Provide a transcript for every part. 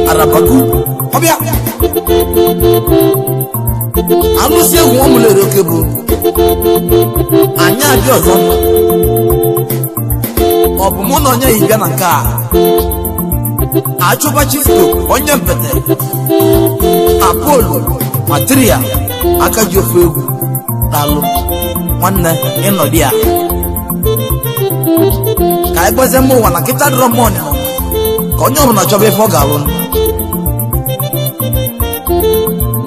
Arabagu ọbịa alụsị egwu ọ mụlere oke bụ anyị abịa ọzọ. Ọ bụ mụ na onye yi bịa na nke a Achụba Chisco onye mpete Apollo Materia aka ji ofe egwu. Daalụ nwanne, ịnọdị ya ka anyị gbazie mma ụwa na nkịta dịrọ mma ọnịnọ ka onye ọbụla chọba ife ọ ga-alụ,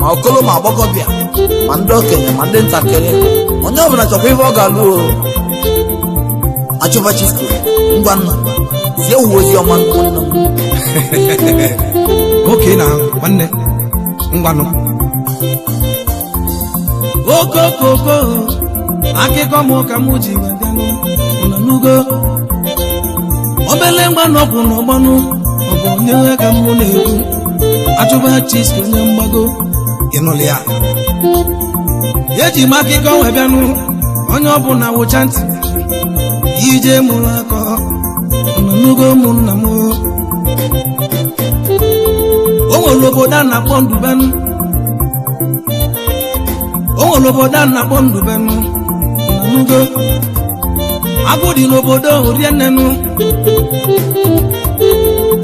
ma okolo ma agbọghọbịa ma ndị okenye ma ndị ntakịrị, onye ọbụla chọkwa ife ọ ga-alụ. O Achụba Chisco, ngwa nna sie uwe ozi ọma nwanne m. Oke na nwanne, ngwanụ. Okokoko, akụkọ m ka m ji wee bịanụ ụnọnugo obele mgbanụ ọkwụ n'ọgbanụ. Ọ bụ onye ka mụ na-ekwu? Achụba Chisco onye mgbago. Ịnụlị ya? Eji m akụkọ wee bịanụ, onye ọbụla wụcha ntị ije mụrụ akọ ụnọnugo ụmụnna m. O nwere obodo a na-akpọ Ndubenụ, o nwere obodo a na-akpọ Ndubenụ ụnọnugo. Agwụ dị n'obodo ahụ rie nnenụ,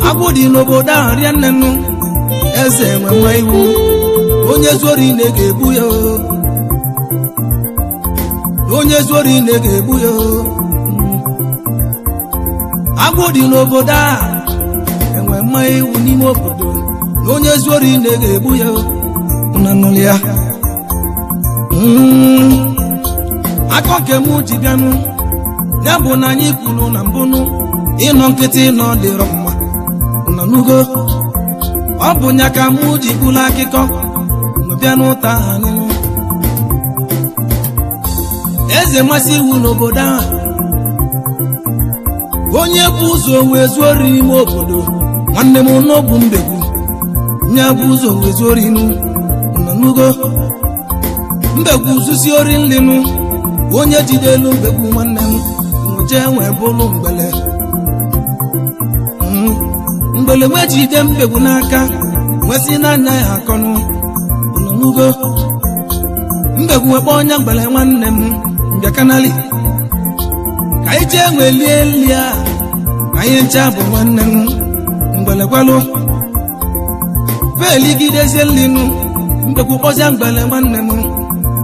agwụ dị n'obodo ahụ rie nnenụ. Eze enwe nwa iwu, onye zuoro ine ga-egbu ya o. Onye zuoro ine ga-egbu ya o. Agwụ dị n'obodo a enwe mma iwu n'ime obodo na onye zuoro ine ga-egbu ya o. Unu anụla ya? Akọ nke m ji bịanụ ya bụ na anyị kwuru na mbụnụ ịnọ nkịtị nọ dịrọ mma ụnọnugo. Ọ bụ ya ka mụ ji bụrụ akụkọ mgbe bịa n'ụta ha n'ihu. Eze masị iwu n'obodo ahụ, onye bụ ụzọ wee zuo ori n'ime obodo nwanne m n'ọbụ mbegwu nya bụ ụzọ wee zuo ori nụ ụnọnugo. Mbegwu zusi ori nlinụ, onye jide elu mbegwu nwanne m jee nwee bụlụ mgbele. Mgbele nwee jide mbegwu n'aka nwesị n'anya ya akọnụ ụnọnugo. Mbegwu wekpọ onye mgbele nwanne m mbịakanali ka anyị jee nwee lie nli a ka anyị ncha bụ nwanne m. Mgbele kwalụ feligidezie nlinụ, mbegwu kpọzie mgbele nwanne m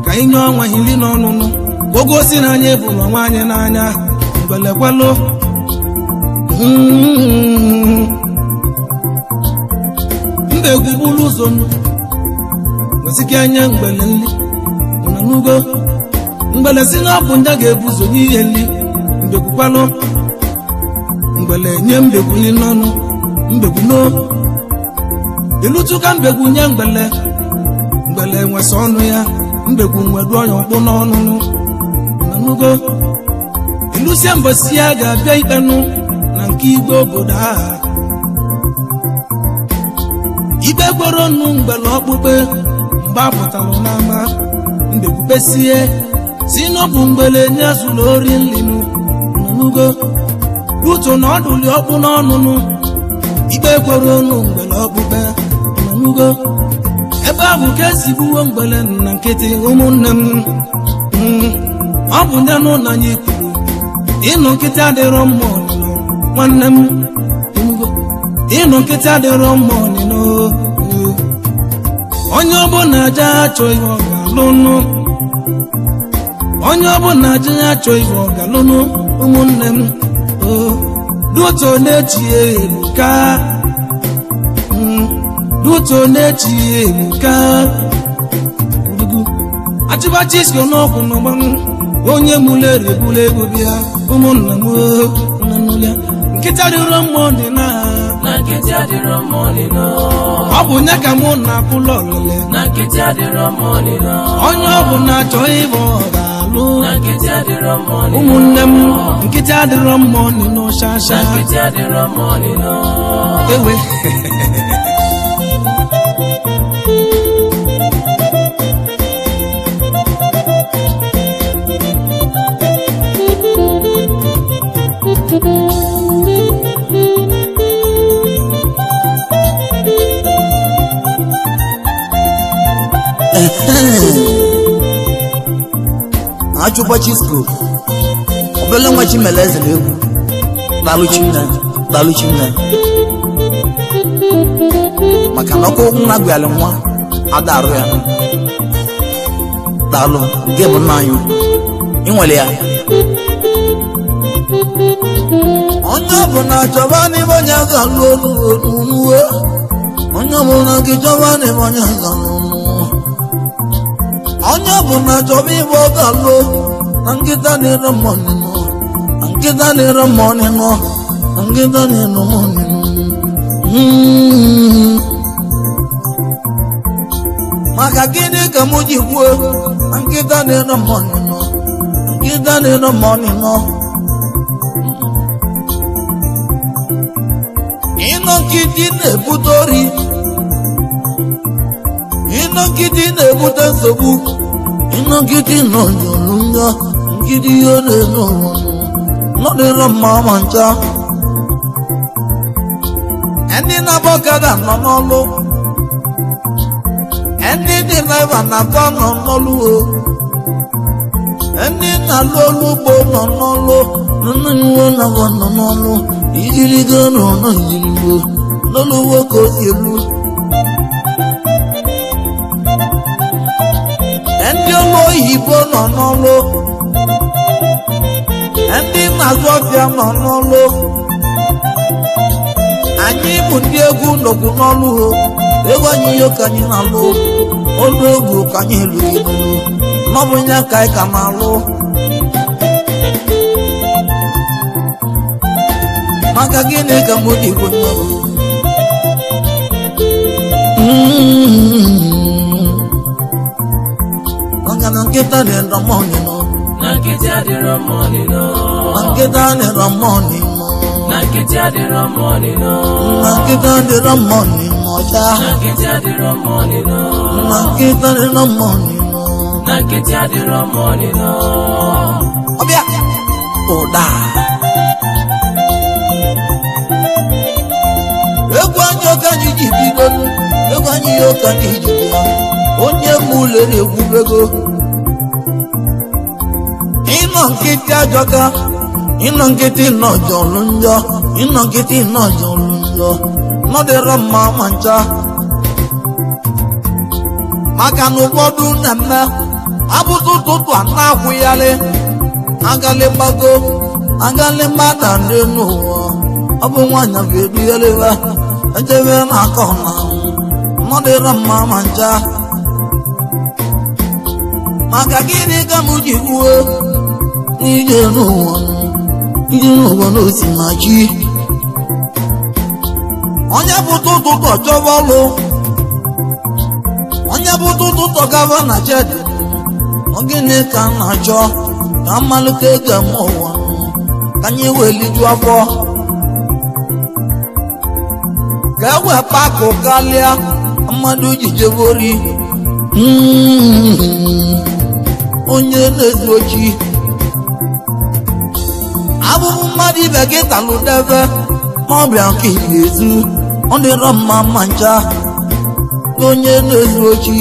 ka anyị nye ọnwa iri n'ọnụnụ ka o gosi na anyị bụrụ onwe anyị n'anya. Mgbele kwalụ. Mbegwu buru ụzọ nụ nwesịka anya mgbele nli ụnọnugo. Mgbele si na ọ bụ nja ga-ebuzo n'ihe nli. Mbegwu kwalụ, mgbele nye mbegwu nli n'ọnụ. Mbegwu no elutuka, mbegwu nye mgbele, mgbele nwesa ọnụ ya, mbegwu nwedu ọnya ọkpụ n'ọnụnụ ụnọnugo. Elusie mbọsi ya ga-abịa ikpenụ na nke igwe obodo ahụ, ikpe gworo nnu mgbele ọkpụkpe. Mgbe apụtalụ n'ama, mbegwu kpesie si n'ọbụ mgbele nye zụlụ ori nlinu ụnọnugo uto na ọdụli ọkpụ n'ọnụnụ. Ikpe gworo nnu mgbele ọkpụkpe ụnọnugo. Ebe ahụ ka esi gbuo mgbele na nkịtị ụmụnne m. Ọ bụ ya n'ụlọ anyị kwuru ịnụ nkịtị adịrọ mma ọnịnọ nwanne m. Ịnụ nkịtị adịrọ mma ọnịnọ. Onye ọbụla aja achọ ihe ọ ga-alụnụ, onye ọbụla aja ya achọ ihe ọ ga-alụnụ ụmụnne m. Duto na-echi ebuka, duto na-echi ebuka. Achụba Chisco n'ọkwụ n'ọgbanụ onye mụlere ebula ego bịa ụmụnna m nnanụlịa nkịta dịrọ mma ọ dị na Na nkịtị adịrọ mma ọnịnọ. Ọ bụ nya ka mụ na-akwụlọ ọlele. Na nkịtị adịrọ mma ọnịnọ. Onye ọ bụ na-achọ ịbụ ọ ga-alụ. Na nkịtị adịrọ mma ọnịnọ. Ụmụnne m, nkịtị adịrọ mma ọnịnọ Na shasha. nkịtị adịrọ mma ọnịnọ. Ewe. Achụkwa Chisco obele nwa Chimeleze na egwu. Daalụ Chinne, daalụ Chinne. Maka na ọkụ nwa gwalị nwa ada arụ ya. Daalụ gị bụ nna anyị ị nwere ya. Onye ọbụla chọba n'ime onye ga-alụ olu olu, onye ọbụla gị chọba n'ime onye ga-alụ olu, onye ọbụla chọba ibe ọ ga-alụ. Na nkịta na-ere mmọnụ, na nkịta na-ere mmọnụ, na nkịta na-ere mmọnụ. Maka gịnị ka m ji kwuo na nkịta na-ere mmọnụ, nkịta na-ere mmọnụ? Ịnọ nkịtị na-ebute ori, ịnọ nkịtị na-ebute nsogbu, ịnọ nkịtị nọ njọlụ njọ, nkịtị ihe na-eme ụwa nọdịrọ mma ma ncha. Ndị na-agba ọkada nọ n'ọlụ, ndị dị naiva na-atọ nọ n'ọlụ o, ndị na-alụ ọlụ ugbo nọ n'ọlụ, nne nwa nọ n'ọlụ. Ijirigo n'ụlọ ijirigo n'ọlụ nwoke o si elu. Ndị ọlụ oyibo nọ n'ọlụ, ndị na-azụ ọfịa nọ n'ọlụ. Anyị bụ ndị egwu nọkwu n'ọlụ o, egwu anyị ihe ka anyị na-alụ, olu egwu ka anyị lụrụ n'ọbụ ya ka anyị ka na-alụ. Maka gịnị ka m ji kwu nne m? Maka na nkịta na-ere mọnị nọ, Na nkịtị adịrọ mọnị nọ. na nkịta na-ere mọnị nọ, Na nkịtị adịrọ mọnị nọ. na nkịta na-ere mọnị nọ cha, Na nkịtị adịrọ mọnị nọ. na nkịta na-ere mọnị nọ. Na nkịtị adịrọ mọnị nọ. Ọbịa ụda egwu anyị oke anyị ji bido, egwu anyị ya oke anyị ji bịa. Onye mụ lere egwubego. Ịnọ nkịtị ajọka, ịnọ nkịtị nọ jọlụ njọ, ịnọ nkịtị nọ jọlụ njọ, nọdịrọ mma ma ncha. Maka na ụfọdụ na-eme abụtụ ụtụtụ a na-akwụgharị agalị mgbago agalị mgbada ndị n'ụwa. Ọ bụ nwaanyị bụ edugharịba ejebe na-akọ na nọdịrọ mma ma ncha. Maka gịnị ka m ji kwuo n'ije n'ụwa, ije n'ụwa n'osi na chi? Onye pụta ụtụtụ chọba ọlụ, onye pụta ụtụtụ gaba na chedi. Gịnị ka m na-achọ ka mmalite ego eme ụwa ka anyị weliju afọ, ka e wee pakụ karịa mmadụ ji jebe ori. Onye na-ezu ochi abụbụ mmadụ ibe gị talụ debe ma ọ bịa nke ị na-ezu, ọ dịrọ mma ma ncha. Onye na-ezu ochi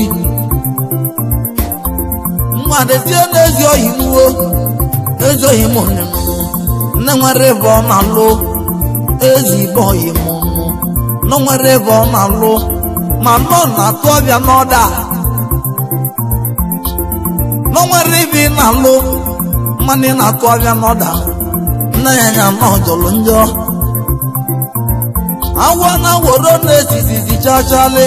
mmadụ tie n'ezi ohi mwo, ezi ohi m nne nwere ebe ọ na-alụ, ezigbo ohi m nọ nwere ebe ọ na-alụ, ma nọ na-atụ ọbịa n'ọda nọ nwere ebe ị na-alụ, mmanụ ị na-atụ ọbịa n'ọda. Nne ya ya nọ jọrọ njọ. Agwọ na woro na-etiti chachali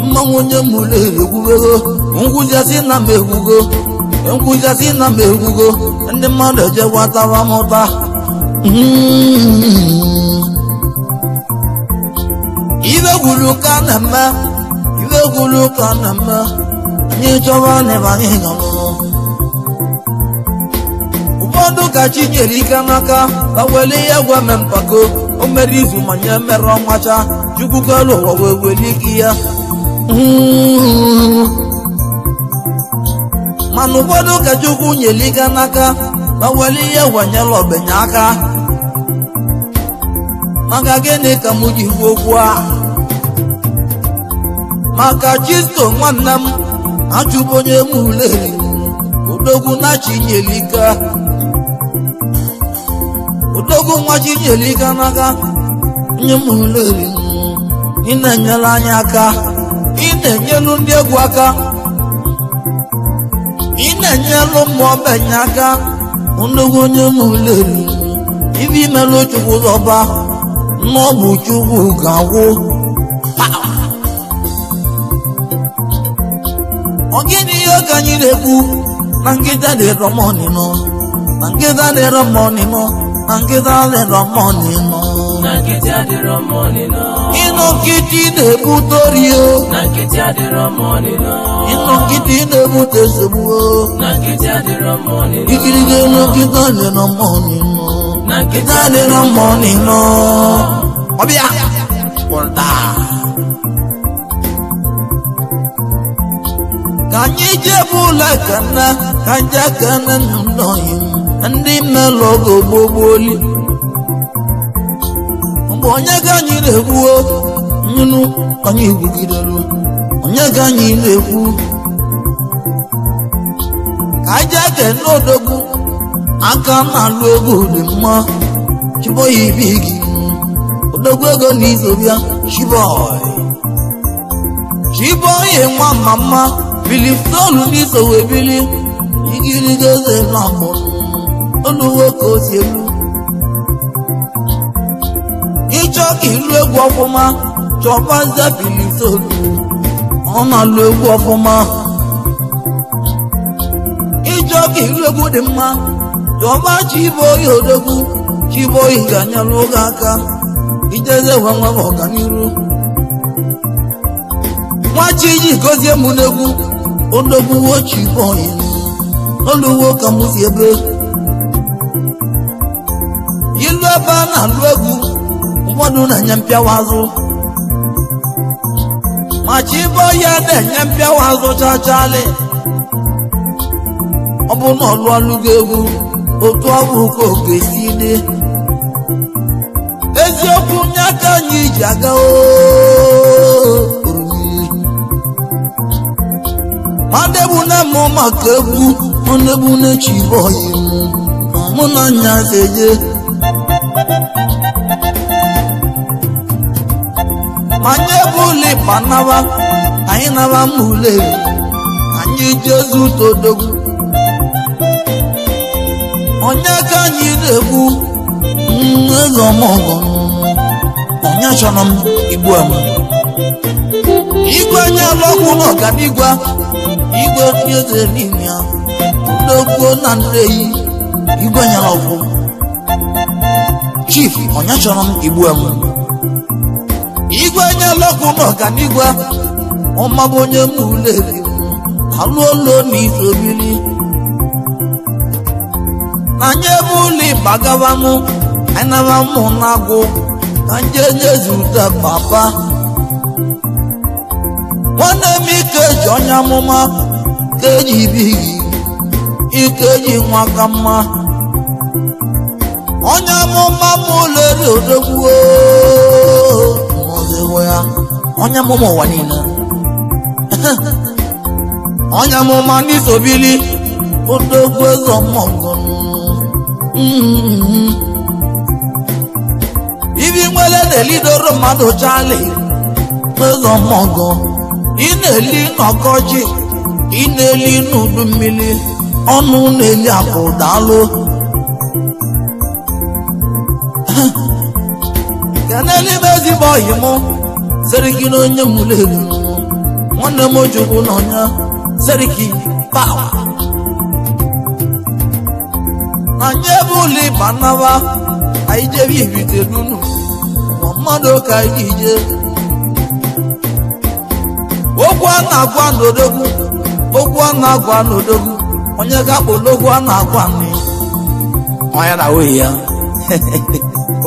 mmanwụ onye mụrụ egwubego nkwụjasị na m egwugo, nkwụjasị na m egwugo. Ndị mmadụ ejewatara mụta ibe gwuru ka na-eme, ibe gwuru ka na-eme. Anyị chọba n'ebe anyị nọrọ. Ụfọdụ ka chi nyere ike n'aka bawele ihe gwa me mpako, o mere izu ma nye mere ọnwacha. Chukwu kelu ụwa wee were ike ya. Mana ụfọdụ ka Chukwu nyere ike n'aka bawele ihe gwanyere ogbenye aka. Maka gịnị ka m ji kwuo okwu a? Maka Chisto nwanne m achụbụ onye mụleri. Odogwu na Chinyelika Odogwu nwa Chinyelika n'aka nye m ụlọeri ị na-enyere anyị aka ị na-enyelu ndị egwu aka ị na-enyelu ụmụ ogbenye aka nnukwu onye m ụlọeri ibe imelụ Chukwu zọba n'ọbụ Chukwu ga-agwụ. Ọ gịnị ihe ka anyị na-ekwu na nkịta dịrọ m ọnịnọ na nkịta dịrọ m ọnịnọ na nkịta dịrọ m ọnịnọ Na nkịtị adịrọ m ọnịnọ. ịnọ nkịtị na-ebute ori o Na nkịtị adịrọ m ọnịnọ. ịnọ nkịtị na-ebute nsogbu o Na nkịtị adịrọ m ọnịnọ. ikirige nkịta dịrọ m ọnịnọ Na nkịtị nkịta dịrọ m ọnịnọ ọbịa pụta ka anyị jebe ụlọ ekene ka nje ekene nnọyi ndị mmelụ oge gbogbooli mgbe onye ka anyị na-ekwu nnụnụ anyị gwugidere onye ka anyị na-ekwu ka anyị jee kene odogwu aka na-alụ ego dị mma Chiboy bigi odogwu ego na izobia Chiboy Chiboy nwa mama bilifutolu n'iso wee bili igirigeze na-akpọ oluwo ka o si elu ịchọ ka ilu egwu ọfụma chọbazie bilifutolu ọ na-alụ egwu ọfụma ịchọ ka ilu egwu dị mma chọba Chiboy odogwu Chiboy ga-anyalụ oge aka ijeze wee nwebe ọganiru nwa chi ji gozie m n'egwu odogwu Chiboy oluwo ka mụ si ebe ilu ebe a na-alụ egwu ụfọdụ na-enye mpịawa azụ ma Chiboy ya na-enye mpịawa azụ chachalị ọ bụ na ọlụ ọlụgo egwu otu ọ bụ ka oke si dị eziokwu nye aka anyị ji aga orumiri madegbu na mụ maka egwu onegbu na Chiboy mụ na nya seje ma nye bụ ụlọ ịkpa naba anyị naba mma ule anyị jezu todogwu onye ka anyị na-egbu eze ọmọgọ onye chọrọ m igbu m igwe onye alọgwụ n'ọganigwe igwe eze n'ime ya odogwu na nneyi igwe nyere ọgwụ chief onye chọrọ m igbu m igwe onye alọgwụ n'ọganigwe ọmabụ onye mụle alụolo na isobili na anyị ebe ụlọ ịgba gawanụ anyị naba mụ na-agụ ka nje nyezute papa nwanne m ike ji onye amụma ka eji bigi ike ji nwa ka mma onye amụma m lere odogwu ya onye amụma ụwa niile onye amụma n'isobili odogwu eze ọmọgọ ibi nwere na-elidoro mmadụ chali eze ọmọgọ ị na-eli n'ọkọchị ị na-eli n'udu mmiri ọnụ na-eli akụ daalụ kenelu m ezigbo ọyị mụ Seriki na onye mụlelu nwanne m ojukwu na ọnya Seriki pawa anyị ebe ụlọ ịgba naba anyị jebe ibite n'unu ma mmadụ ka anyị jee okwu a na-agwa n'odogwu okwu a na-agwa n'odogwu onye ga-akpọlụ okwu a na-agwa nị onye na nwunye ya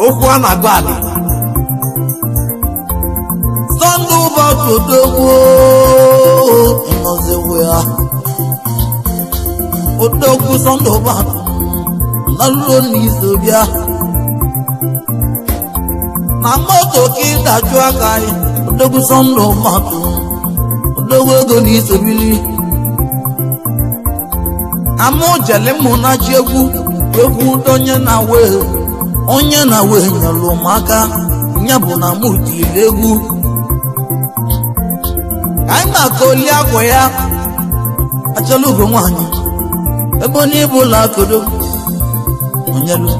okwu a na-agwa anị sọnde ụbọchị odogwu ịnọziwo ya odogwu sọnde ụbọchị nọruo n'izu bịa na moto ka ị dajụ aka anyị odogwu sọnde ụbọchị odogwu ego na isobili Amụ jele mụ na chi egwu egwu onye na-awe onye na-awe nyelụ m aka ya bụ na mụ tiri egwu anyị maka oli akwa ya achala ugo nwaanyị ebe onye ịbụla akodo onyelu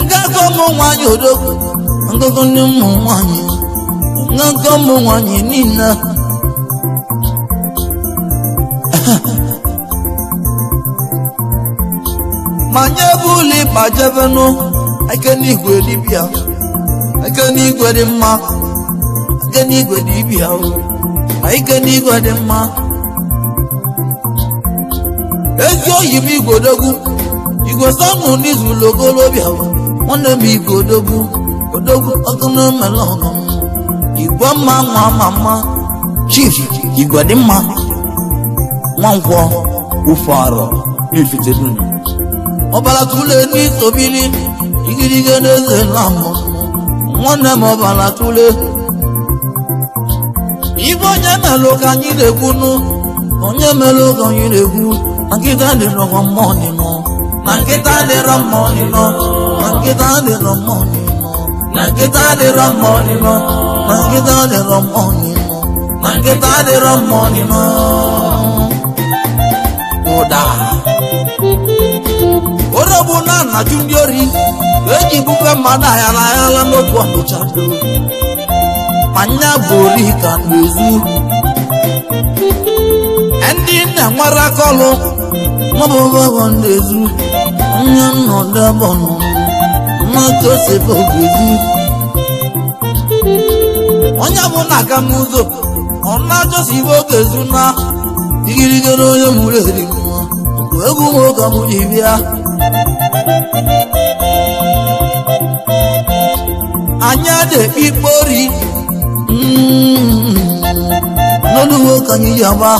ngakọ ụmụ nwaanyị odogwu ngụgụ ndị ụmụ nwaanyị ngakọ ụmụ nwaanyị niile ma nye bụ ụlọ ịkpa jebenụ eke n'igwe dibịa eke n'igwe dị mma eke n'igwe dibịa o ike n'igwe dị mma ezi oyi m igwe odogwu igwe sọnụ n'izu logolobịa nwanne m igwe odogwu odogwu ọkụnụmele ọgụ igwe mma nwa ma mma chief igwe dị mma nwankwọ ufe arọ n'ifitedunu ọbara tụle n'isobili igirige n'eze lamụ nwanne m ọbara tụle ife onye melụ ka anyị na-ekwunu onye melụ ka anyị na-ekwu na nkịta dịrọ mmụọ nịnọ na nkịta dịrọ mmụọ nịnọ na nkịta dịrọ mmụọ nịnọ na nkịta dịrọ mmụọ nịnọ na nkịta dịrọ mmụọ nịnọ na nkịta dịrọ mmụọ nịnọ ụda orogbu na anachụ ndị ori eji bufe mmadụ aghara aghara n'otu ọnụcha anya bụ ori ka na-ezu ndị nna nwere akọlụ maọbụ na-ezu onye nnọdụ ebe nọ mmadụ osebe ogezu onye bụ na aka m ụzọ ọ na-achọsi ibe oge ezu na igirigere onye mụrụ eri nwa egwu nwoke m ji bịa anyị adịghị ekpe ikpe ori n'olu nwoke anyị ji agba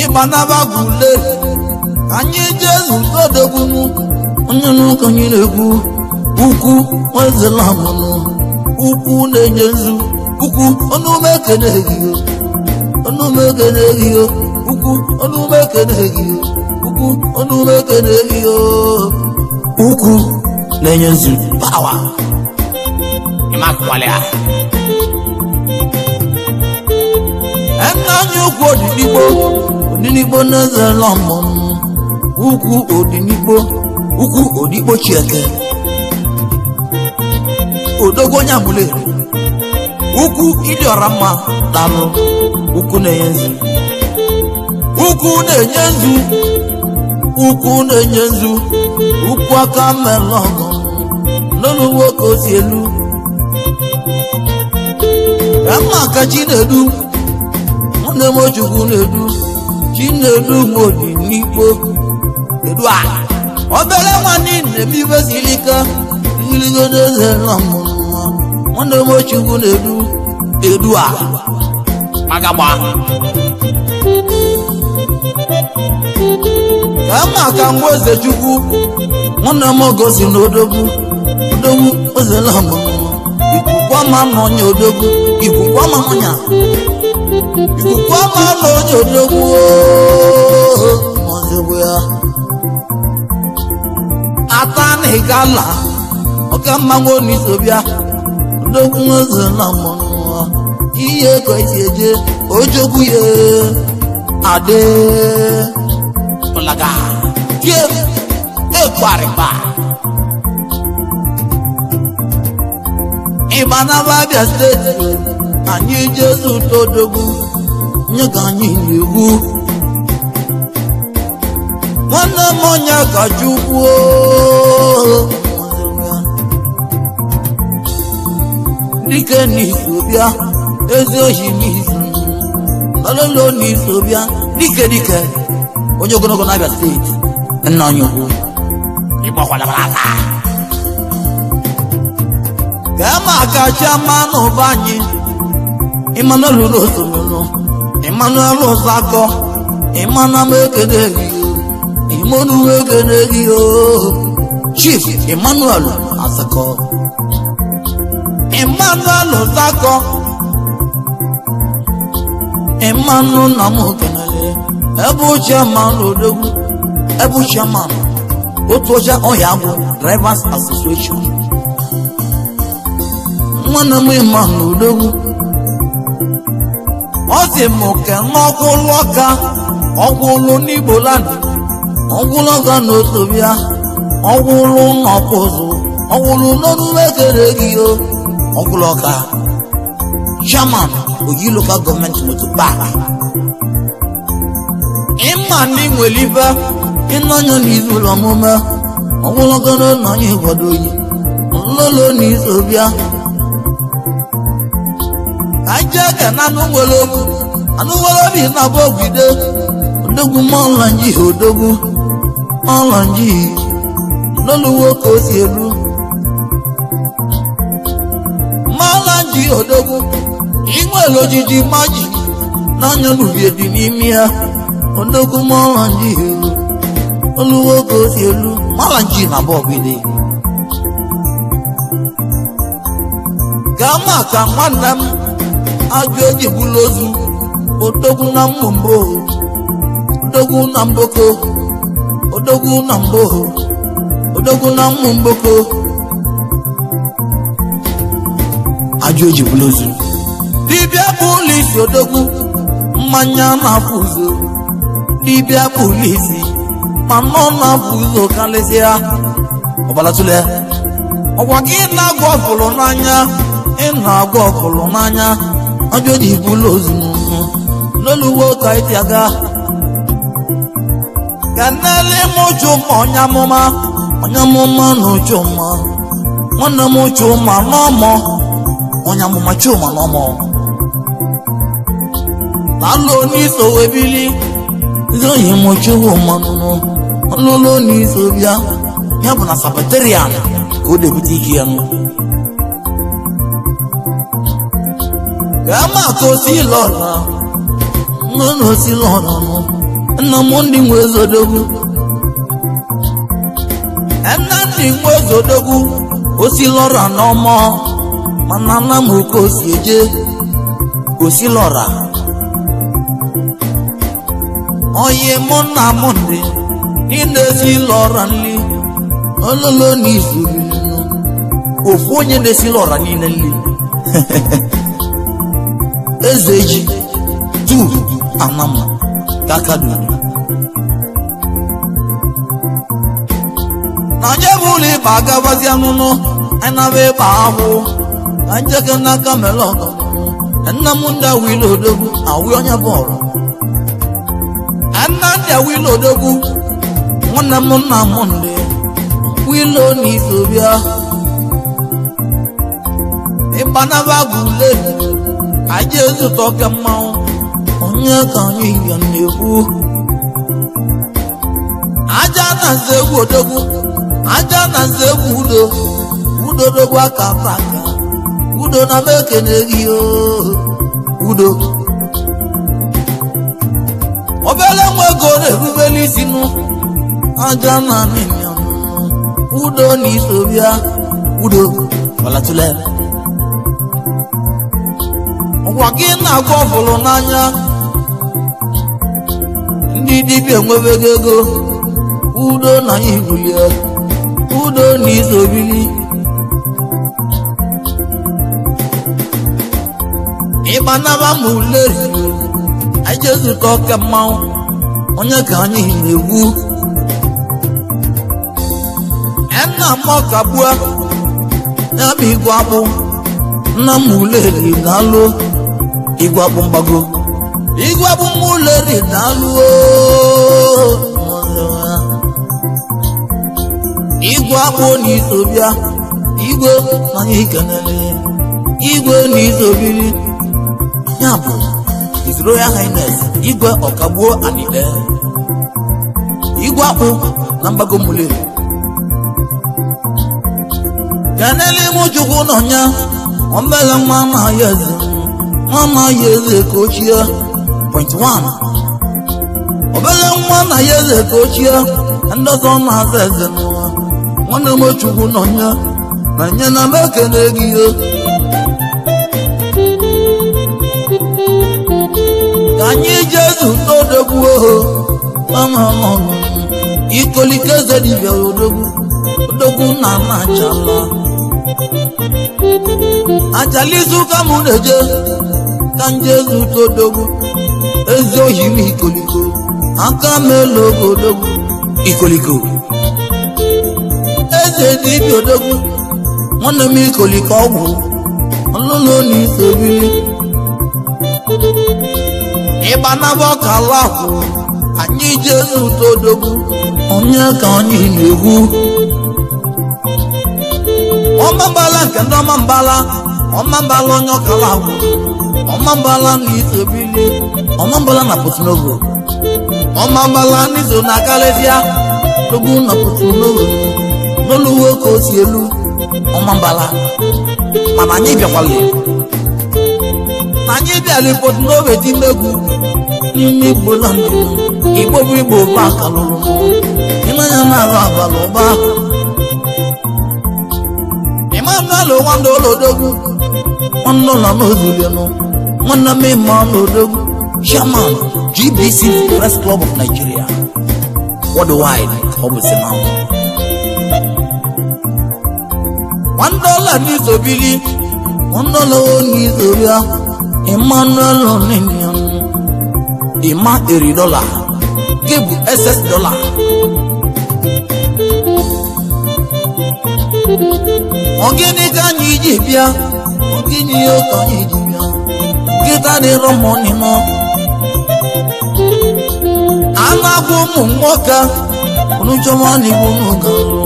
ịgba n'aba gwule anyị jee zụta odogbunu onye n'ụka anyị na-ekwu ukwu nwezelamụnụ ukwu na-enye nzu ukwu ọnụme ekene gị ọnụme ekene gị ukwu ọnụme ekene gị ukwu ọnụme ekene gị ukwu na-enye nzu pawa ịmakwalịa nna anyị ukwu odinigbo odinigbo n'ezela ọmụmụ ukwu odinigbo ukwu odigbo chieke odogwu onye amụle ukwu ịdị ọra mma dalụ ukwu na-enye nzu ukwu na-enye nzu ukwu na-enye nzu ukwu aka mmelụ ọgụ n'olu nwoke osi elu ema ka Chinedu nwanne m Ochukwu na-edu Chinedu nwodi n'ikpo edu a obere nwanne na-eme ibe siri ike igiligodo eze nọ m nwanne m Ochukwu na-edu edu a magagba ka ma ka nwa eze Chukwu nwanne m gosi na odogwu odogwu ozela m ikuku ọma na onye odogwu ikuku ọma ọnya ikuku ọma na onye odogwu ooo ọzọgbu ya ata na ịgala ọka mmanwụ onisobịa odogwu ozela m ihe ego esi eje ojogwu ya adị ụlaga tie ekwarịkpa ịgba n'aba Abia steeti anyị jesu todogwu nye ka anyị na-egwu nwanne m onye ka Chukwu dike n'iso bịa ezi ohi n'izu ololo n'iso bịa dike dike onye ogologo n'Abia steeti nna onye ukwu ịgbakwalabata ka ma kacha mma n'ụba anyị Emmanuel Rosomonu Emmanuel Ụzakọ Emmanuel ekene gị Emmanuel ekene gị Chief Emmanuel Asakọ Emmanuel Ụzakọ Emmanuel na m kenele Ebe chairman odogwu, ebe chairman otu ọcha ọhịa agwụ Drivers Association. Nwanne m ịma na odogwu ọ sị m ke n'ọkwụlụ ọka ọkwụlụ n'Igbo land, ọkwụlụ ọka na otobịa, ọkwụlụ n'ọkụzụ, ọkwụlụ n'ọnụme kere gị o. Ọkwụlụ ọka chairman Oyi Local Government Motor Park. Ịma ndị nwere ife ịnọnyọ n'izu ụlọ ọmụme ọgwụlọgoro nọnyọ ịkwado oyi nlolo n'izu bịa ka nje ka na anụ nwere obi, anụ nwere obi na-abụ ogwide odogwu mọlọ nji odogwu mọlọ nji n'oluwo ka o si elu mọlọ nji odogwu inwere ojiji maji n'anya n'ubie dị n'ime ya odogwu mọlọ nji elu oluwo ka o si elu mọlọ nji na abụ ogwide. Ka maka nwanne m ajụ eji bụlụ ozu odogwu na mbombo, odogwu na mboko, odogwu na mbo, odogwu na mboko. Ajụ eji bụlụ ozu dibịa polisi odogwu mmanya na-afụ ụzọ, dibịa polisi ma nọ na-afụ ụzọ karịsịa. Ọbalatụle ọgwa gị na-agwa ọfụlụ n'anya, ị na-agwa ọfụlụ n'anya ọjọ́ ní ìbúlò òzùmùmù lólùwọ́ ka eti aga. Kanele mụ chụma ọnyamụma, ọnyamụma na chụma, nwanne m chụma n'ọmọ, ọnyamụma chụma n'ọmọ. Lálọ́ oníṣòwò ebili, ìzòyìn mụ chụwụ mmanụ, ọlụlụ oníṣòwò bịa, ya bụ na sabaterian ka o debute ike ya nụ. Kama ko si lọra, nọ si lọra nọ, nna m ndị nwe ezodogwu. Nna ndị nwe ezodogwu, o si lọra n'ọmọ, mana nna m ka o si eje, o si lọra. Onye mụ na m ndị, ị na-esi lọra nli, ololo n'izu ofu onye na-esi lọra niile nli. Eze ji tu anama kaka dudu. Na nje bụrụ ịba agabazi anụnụ, anaba ịba ahụ, na njeke n'aka mere ọgọ. Nna m ndị awilo odogwu, awi onye bọọlụ. Nna ndị awilo odogwu, nwanne m nna m ndị wilo n'izu bịa. Ịgbanaba gule, anyị ezụta oke mmanwụ, onye ka anyị ga na-ekwu. Aja na nze egwu odogwu, aja na nze egwu udo, udo dogwu aka aka, udo na m ekene gị oo, udo. Obele nwa ego na-erubere isi nụ, aja na nịnya udo na iso bịa, udo balatụle. Ọgwa gị na-agwa ọfụlụ n'anya, ndị dibịa enwebego ego, udo na ibulie, udo na izobili. Ịgbanaba ma uleri, anyị ezukọ oke mmanwụ, onye ka anyị na-egwu. Nna m ọkagbua, ya bụ igwe akpụ, nna m uleri na-alụ igwe akpụ mgbago, igwe akpụ m uleri na-alụ igwe akpụ n'isobịa, igwe na anyị kenere, igwe n'isobili. Ya bụ His Royal Highness Igwe Ọkagbuo Anile, igwe akpụ na mgbago muleri. Kenele mụ Chukwu nọ nya, obele nwa na ya eze, nwa na ya eze ka ochie, 0.1. Obele nwa na ya eze ka ochie, ndị ọzọ na-aza eze n'ụwa. Nwanne m Chukwu nọ nya, na nye na m ekene gị o. Ka anyị jee zụta odogwu oho ọnụọnụ ikolike eze dibịa odogwu odogwu na na achala achala izu ụka mụ na-eje ka nje zụta odogwu ezi ohi m ikoliko aka m elu oge odogwu ikoliko eze dibịa odogwu nwanne m ikoliko ọgwụ ọlụlụ na isobili ịgbanaba ọkala akwụ anyị jee zụta odogwu onye ka anyị na-egwu ọmambala nke ndị ọmambala ọmambala onye ọkala akwụ ọmambala na isobili ọmambala na Porto-Novo ọmambala n'iso na kalịsịa odogwu na Porto-Novo n'oluwo ka o si elu ọmambala mana anyị bịakwala na anyị bịara Porto-Novo etimegwu n'ime Igbo na ndụ Igbo bụ Igbo ba kalụrụ ịnanya na-arụ abalị ụba Emmanuel nwanne ụlọ odogwu nwanne ụlọ n'ozulienụ nwanne m Emmanuel odogwu chairman GBC Press Club of Nigeria worldwide ọ bụ sinanwụ nwanne ụlọ n'isobili nwanne ụlọ n'isobia Emmanuel onenian Emma eri dọla nke bụ SS dọla Ọ gịnị ka anyị ji bịa Ọ gịnị ka anyị ji bịa nkịta dịrọ m n'ime a na-agwa ụmụ nwoke unu chọwa n'igbo unu ga-alụ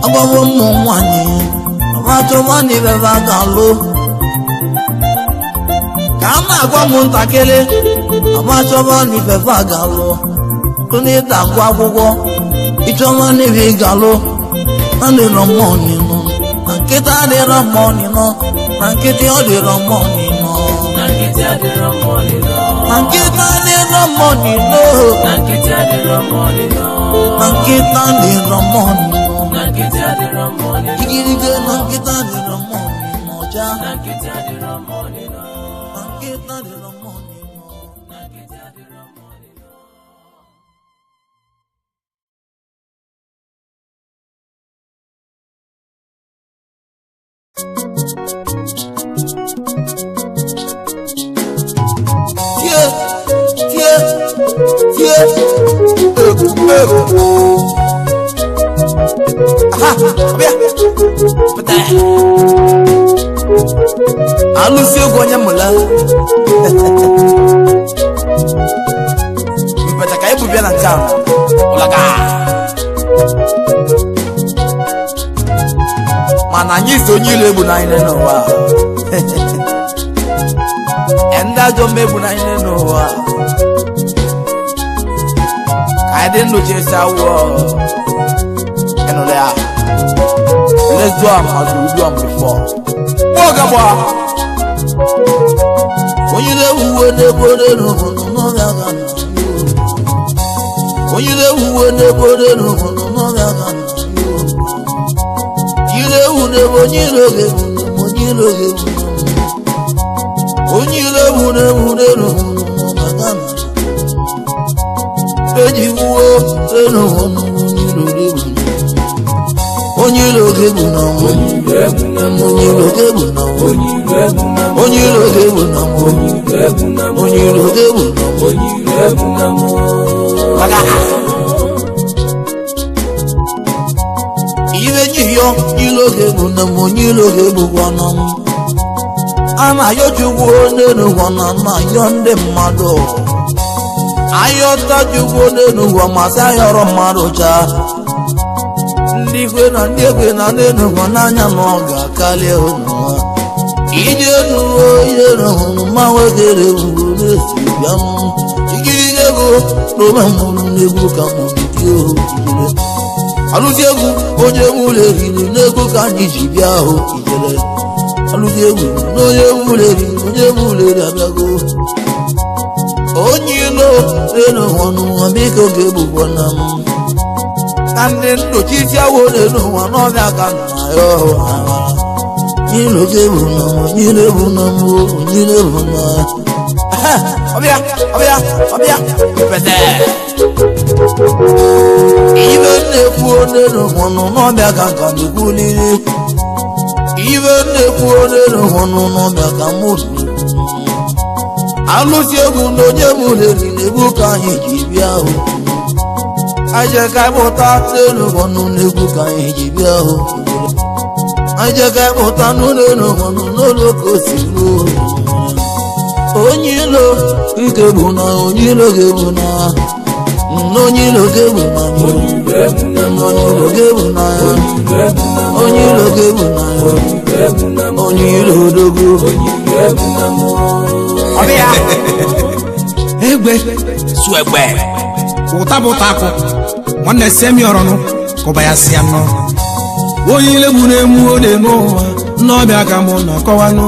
agwawa ụmụ nwanyị achọwa n'ibebe a ga-alụ ka a na-agwa m ntakịrị amachọba n'ibebe a ga-alụ tụnụ ịda agụ akwụkwọ ịchọwa n'ibe ị ga-alụ na dịrọ mmụọ n'ịnụ na nkịta dịrọ mmụọ n'ịnụ na nkịtị ọ dịrọ mmụọ n'ịnụ Na nkịtị adịrọ mma ọnịnọ. na nkịta dịrọ mmụọ n'ịnụ Na nkịtị adịrọ mma ọnịnọ. na nkịta dịrọ mmụọ n'ịnụ Na nkịtị adịrọ mma ọnịnọ. igirige na nkịta dịrọ mmụọ n'ịnụ ọcha Na nkịtị adịrọ mma ọnịnọ. na nkịta dịrọ mmụọ n'ịnụ Na nkịtị adịrọ mma ọnịnọ. Tie tie tie egwu egwu aha ọbịa pụta alụsị egwu onye mụla mpeta ka ebu bịa na nke ahụ ụlaga mana anyị so onye ilo egbu n'anyị n'ụwa ndị ajọ mmegbu n'anyị n'ụwa ka anyị dị ndụ chesi awụọ ịnụrụ ya. Let's do am as we do am before. Gbọgagba onye na-ewuwe n'ebe n'ụlọ n'ọbịa ga onye na-ewuwe n'ebe n'ụlọ n'ọbịa ga ire ewu n'ebe onye iro ga-ewu onye iro ga-ewu onye iro ewu n'ewu n'elu maka na eji wuo elu onye iro ga-ewu onye iro ga-egbu na onye iro ga-egbu na onye iro ga-egbu na onye iro ga-egbu na maka ire nyihio iro ga-egbu na m onye iro ga-egbukwa na m a na-ayọ chukwu n'enugwu na na-ayọ ndị mmadụ ayọta chukwu n'enugwu masị ayọrọ mmadụ chaa ndị ikwe na ndị ekwe na n'enugwu n'anya na ọ ga-akarị ụnụnwa ije nuwo ihe n'ọhụrụ mmanwụ kere ewuru na-esi bịa m ikirike ego n'ome mụrụ n'egwu ka mụ dị ohu ijere alụzi egwu onye nwụrụ eriri n'egwu ka anyị ji bịa ahụ ijere alụzi egwu n'onye nwụrụ eriri onye nwụrụ eri abịago onye ilo elu ọnụnwa biko ga-egbukwa na m ka ndị ndochi awo n'elu ụwa n'ọbịa ka nna ya ọhụ ilo ga-egbu na m onye iro egbu na m onye iro egbu na Ọbịa ọbịa ọbịa pete. Ibe na-ekwu onye n'ụwa n'ọbịa ka nka na-ekwu niile. Ibe na-ekwu onye n'ụwa n'ọbịa ka mụ alụsị egwu na onye mụ leri na-egbu ka anyị ji bịa hụ. Anyị ka ịpụta n'elu ụwa n'egwu ka anyị ji bịa hụ. Anyị ka ịpụta n'ụlọ ụwa n'ụlọ ka o si ruo. Onye ilo ike bụ na onye ilo ga-ebu na onye ilo ga-ebu na onye ilo ga-ebu na onye ilo ga-ebu na onye ilo odogwu. Ọbịa egbe suegbe ụta bụ ụta akụ nwanne semi ọrọnụ kụba ya si anọ Onye ile gburu emu ode n'ụwa n'ọbịa ka mụ na-akọwanụ.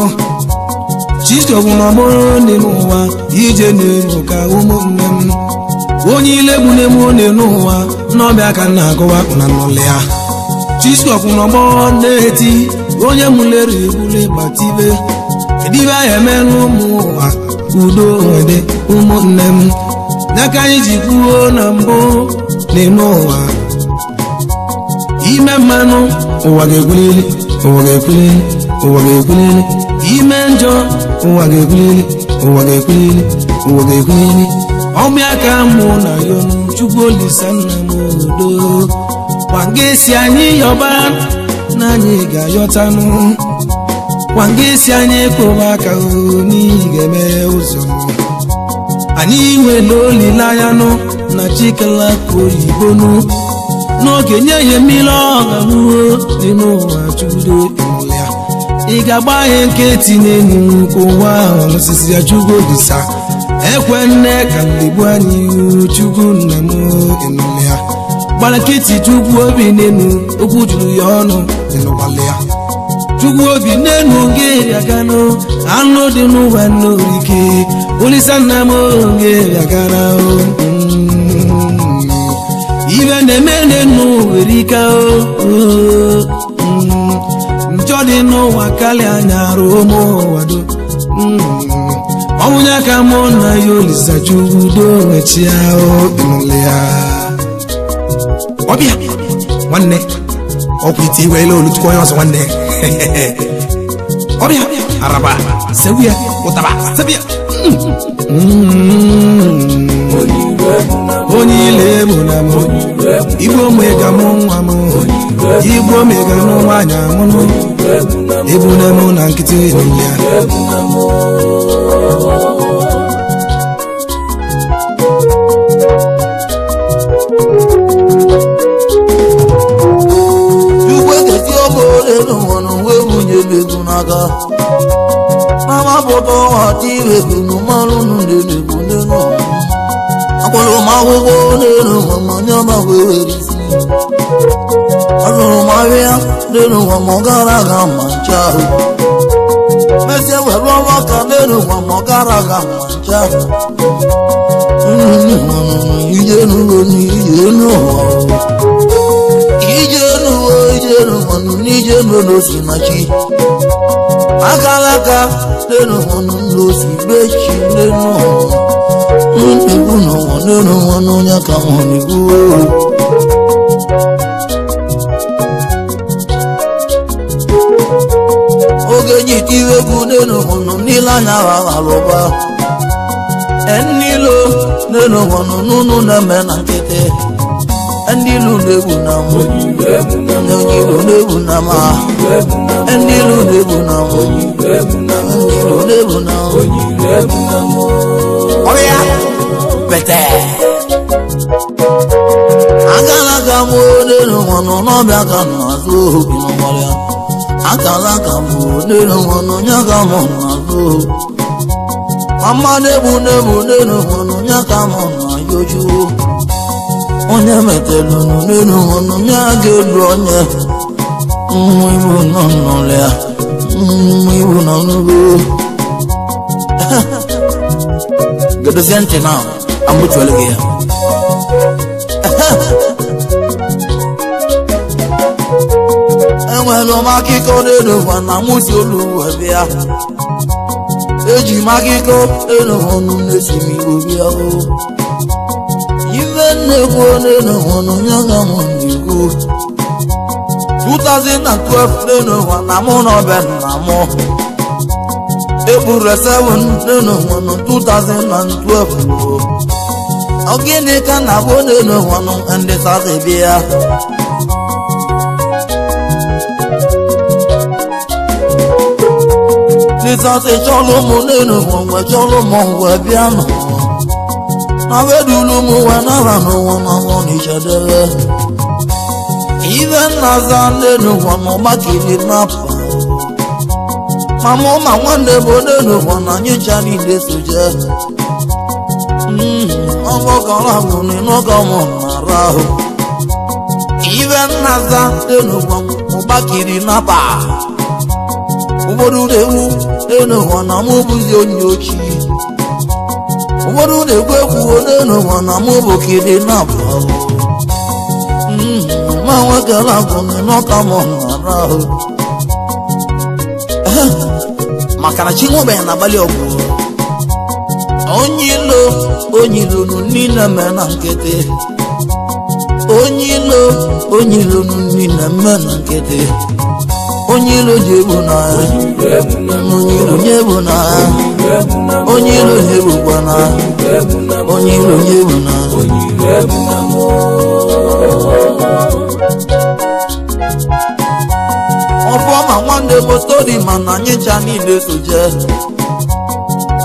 Chichogbu na ọmụrụ ndị n'ụwa ije na-emu ka ụmụnne m. Onye ile gburu emu ode n'ụwa n'ọbịa ka m na-agụwa na nnụlị ya. Chichogbu na ọgbọ na-eti onye mụlere ebule gbatibe. Kedu ibe ahụ eme n'ụmụ ụwa udo nwede ụmụnne m. Ya ka anyị ji kwuo na mbụ n'elu ụwa. Ime mmanụ ụwa ga-ekwulili ụwa ga-ekwulili ụwa ga-ekwulili. Ime njọ ụwa ga-ekwulili ụwa ga-ekwulili ụwa ga-ekwulili. Ọbịa ka mụ na yọnụ Chukwu Olisa nna m odo. Gwa gị si anyị yọba na anyị ga-ayọtanụ. Gwa gị si anyị kwụba aka o n'ihi ga-eme ụzọ. Anyị nwere olileanya nụ na chikelaka oyibo nụ. N'oge nye ya mmiri ọṅụṅụ dị n'ụwa chudo ịnụlịa. Ị ga-agba ya nkịtị n'elu ka ụwa ahụ osisi ya Chukwu Olisa. Ekwe nne ka mgbe anyị Chukwu nna m ịnụlịa. Gbara nkịtị Chukwu obi n'elu okwu juru ya ọnụ ịnụkwalịa. Chukwu obi n'elu gị bịaganụ anụ dị n'ụwa n'orike. Olisa nna m gị bịagara o. Ibe na-eme n'enu nwere ike o njọ dị n'ụwa karịa anya arụ ụmụ ụwa do. Ọnwụ ya ka mụ na ya Olisa Chukwu do nwechia o ịnụlịa. Ọbịa nwanne ọkwa ite iwe ile olu tukwu onye ọzọ nwanne. Ọbịa araba sewu ya ụtaba sebia. Onye ile bụ na mụ igbo mega mụ nwa m igbo mega mụ nwaanyị amụnụ ebu na mụ na nkịtị ya. Chukwu ekesi ọbụ ole n'ụwa n'ụwa ebunye m egwu n'aka. Mama pụta ụwa tiri egwu n'ụmalụ nụ na-egwu n'elu ụwa. Akwụrụ m akwụkwọ n'elu ụwa ma nye m agwa ewere isi. Azụrụ m ahịa n'elu ụwa ma ọ gara aga ma nche ahụ. Mesịa were ọrụ aka n'elu ụwa ma ọ gara aga ma nche ahụ. Ije n'ụwa ije n'ụwa. Ije n'ụwa ije n'ụwa n'ije n'ụwa n'osi na chi. Akala aka n'elu ụwa n'osi bechi n'elu ụwa. N'egwu n'ụwa n'elu ụwa n'onye ka mụ na-ekwu. Oge ji tiwe egwu n'elu ụwa niile anya aghalụba. Enilo n'elu ụwa n'ụnụ na-eme na nkịtị. Ndị ilu na-egwu na mụ. Ndị ilo na-egwu na ma. Ndị ilu na-egwu na mụ. Ndị ilo na-egwu na mụ. Ọbịa pete. Akala aka m n'elu ụwa nọ n'ọbịa ka m na-azụ ohu n'ọgbara. Akala aka m n'elu ụwa nọ nya ka m na-azụ ohu. Mama na-egbu na-egbu n'elu ụwa nọ nya ka m na-ayoju. Onye metelu n'elu ụwa nọ nya ga-elu onye. Nwa ibu nọ n'ụlọ ya. Nwa ibu nọ n'ugbo. Gedozie ntị na amụtuolu gị ya. Enwere m akụkọ n'elu ụwa na mụ si olu wee bịa. Eji m akụkọ enu ọnụ na-esi m igbo bịa o. Ife nnekwu n'enu ọnụ ya ga m na-ekwu. 2012 n'enu ụwa na mụ na ọbẹ nna mụ. Eburu 7 n'enu ọnụ 2012. Ọ gịnị ka na-abụ n'enu ọnụ ndị sazi bịa? Jizọs chọrọ ụmụ n'elu ụwa chọrọ ụmụ wee bịa nụ. Na wedulu ụmụ wee nara n'ụwa na mụ n'ichedebe. Ife nnaza n'elu ụwa na ọgbakiri napụ. Ma mụ ma nwanne bụ n'elu ụwa na anyị ncha niile soje. Ọgbọkọrọ bụ n'ịnụkọ mụ nara ahụ. Ife nnaza n'elu ụwa ọgbakiri napa. Ụfọdụ na-egwu n'elu ụwa na mụ bụzi onye ochie. Ụfọdụ na-egwu egwu n'elu ụwa na mụ bụ kidnap. Ma nwoke na-abụ n'ọka mụ nara ahụ. Maka na chi nwobenye na-agbalị ọgwụ. Onye ilo nụ niile mee na nkịtị. Onye ilo nụ niile mee na nkịtị. Onye ilo ji egbu na onye ilo nye egbu na onye ilo nye egbukwa na onye ilo nye egbu na. Ọ bụ ma nwanne bụ stori mana anyị ncha niile soje.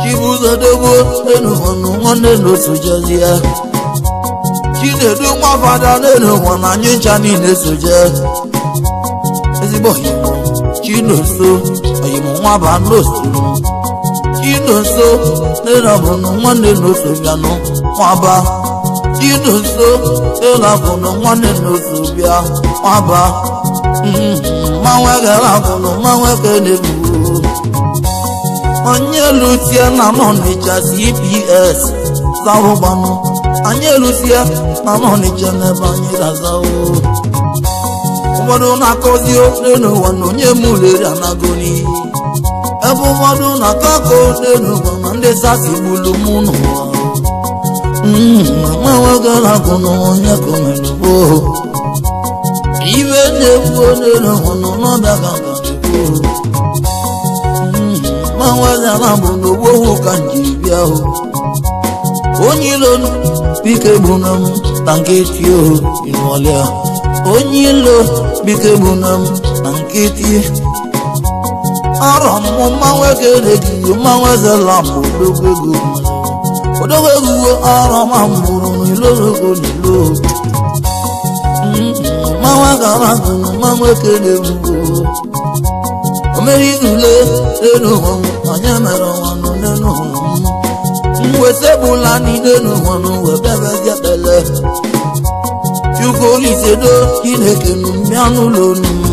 Chibuzo dogo enu ọnụ nwanne na osojezie. Chinedu nwa fada n'enu ụwa na anyị ncha niile soje. Ezigbo oyimo Chinonso oyimo nwa ba n'oso. Chinonso n'elu ọbụnụ nwanne n'oso bịanụ nwaba. Chinonso n'elu ọbụnụ nwanne n'oso bịa nwaba. Mmanwụ egere abụnụ mmanwụ ekene gburu. Onye lusie na n'Ọnịcha CPS zarụgbanụ. Anyị elusie na n'Ọnịcha n'ebe anyị ga-azawo. Ụfọdụ na-akọzi n'elu ụwa na onye mụlere anago n'iyi. Ebe ụfọdụ na-akọ akọ n'elu ụwa na ndị sasi gbulu mụ n'ụwa. Mmanwụ gara agụ n'ụwa onye ka o mere gboo. Ibe na-ekwu n'elu ụwa na n'ọbịa ka nka na-ekwu. Mmanwụ gara bụ n'ogbo ka nji bịa hụ. Onye ilo biko egbuna m na nkịtị o ịnụọlịa. Onye ilo biko egbuna m na nkịtị. Arọ mmụ mmanwụ ekele gị mmanwụ ezela m odogwu ego. Odogwu ego arọ ma mbụrụ n'ilologo n'ilo. Mmanwụ gara agụrụ mmanwụ ekele gị. O mere izule n'elu ụwa anyị mere ọnwa n'elu ụwa. Mwesebụla niile n'ụwa n'ụwa bịabezie ekpele. Chukwu Olisedo Chineke nụ bịa n'ụlọ onu m.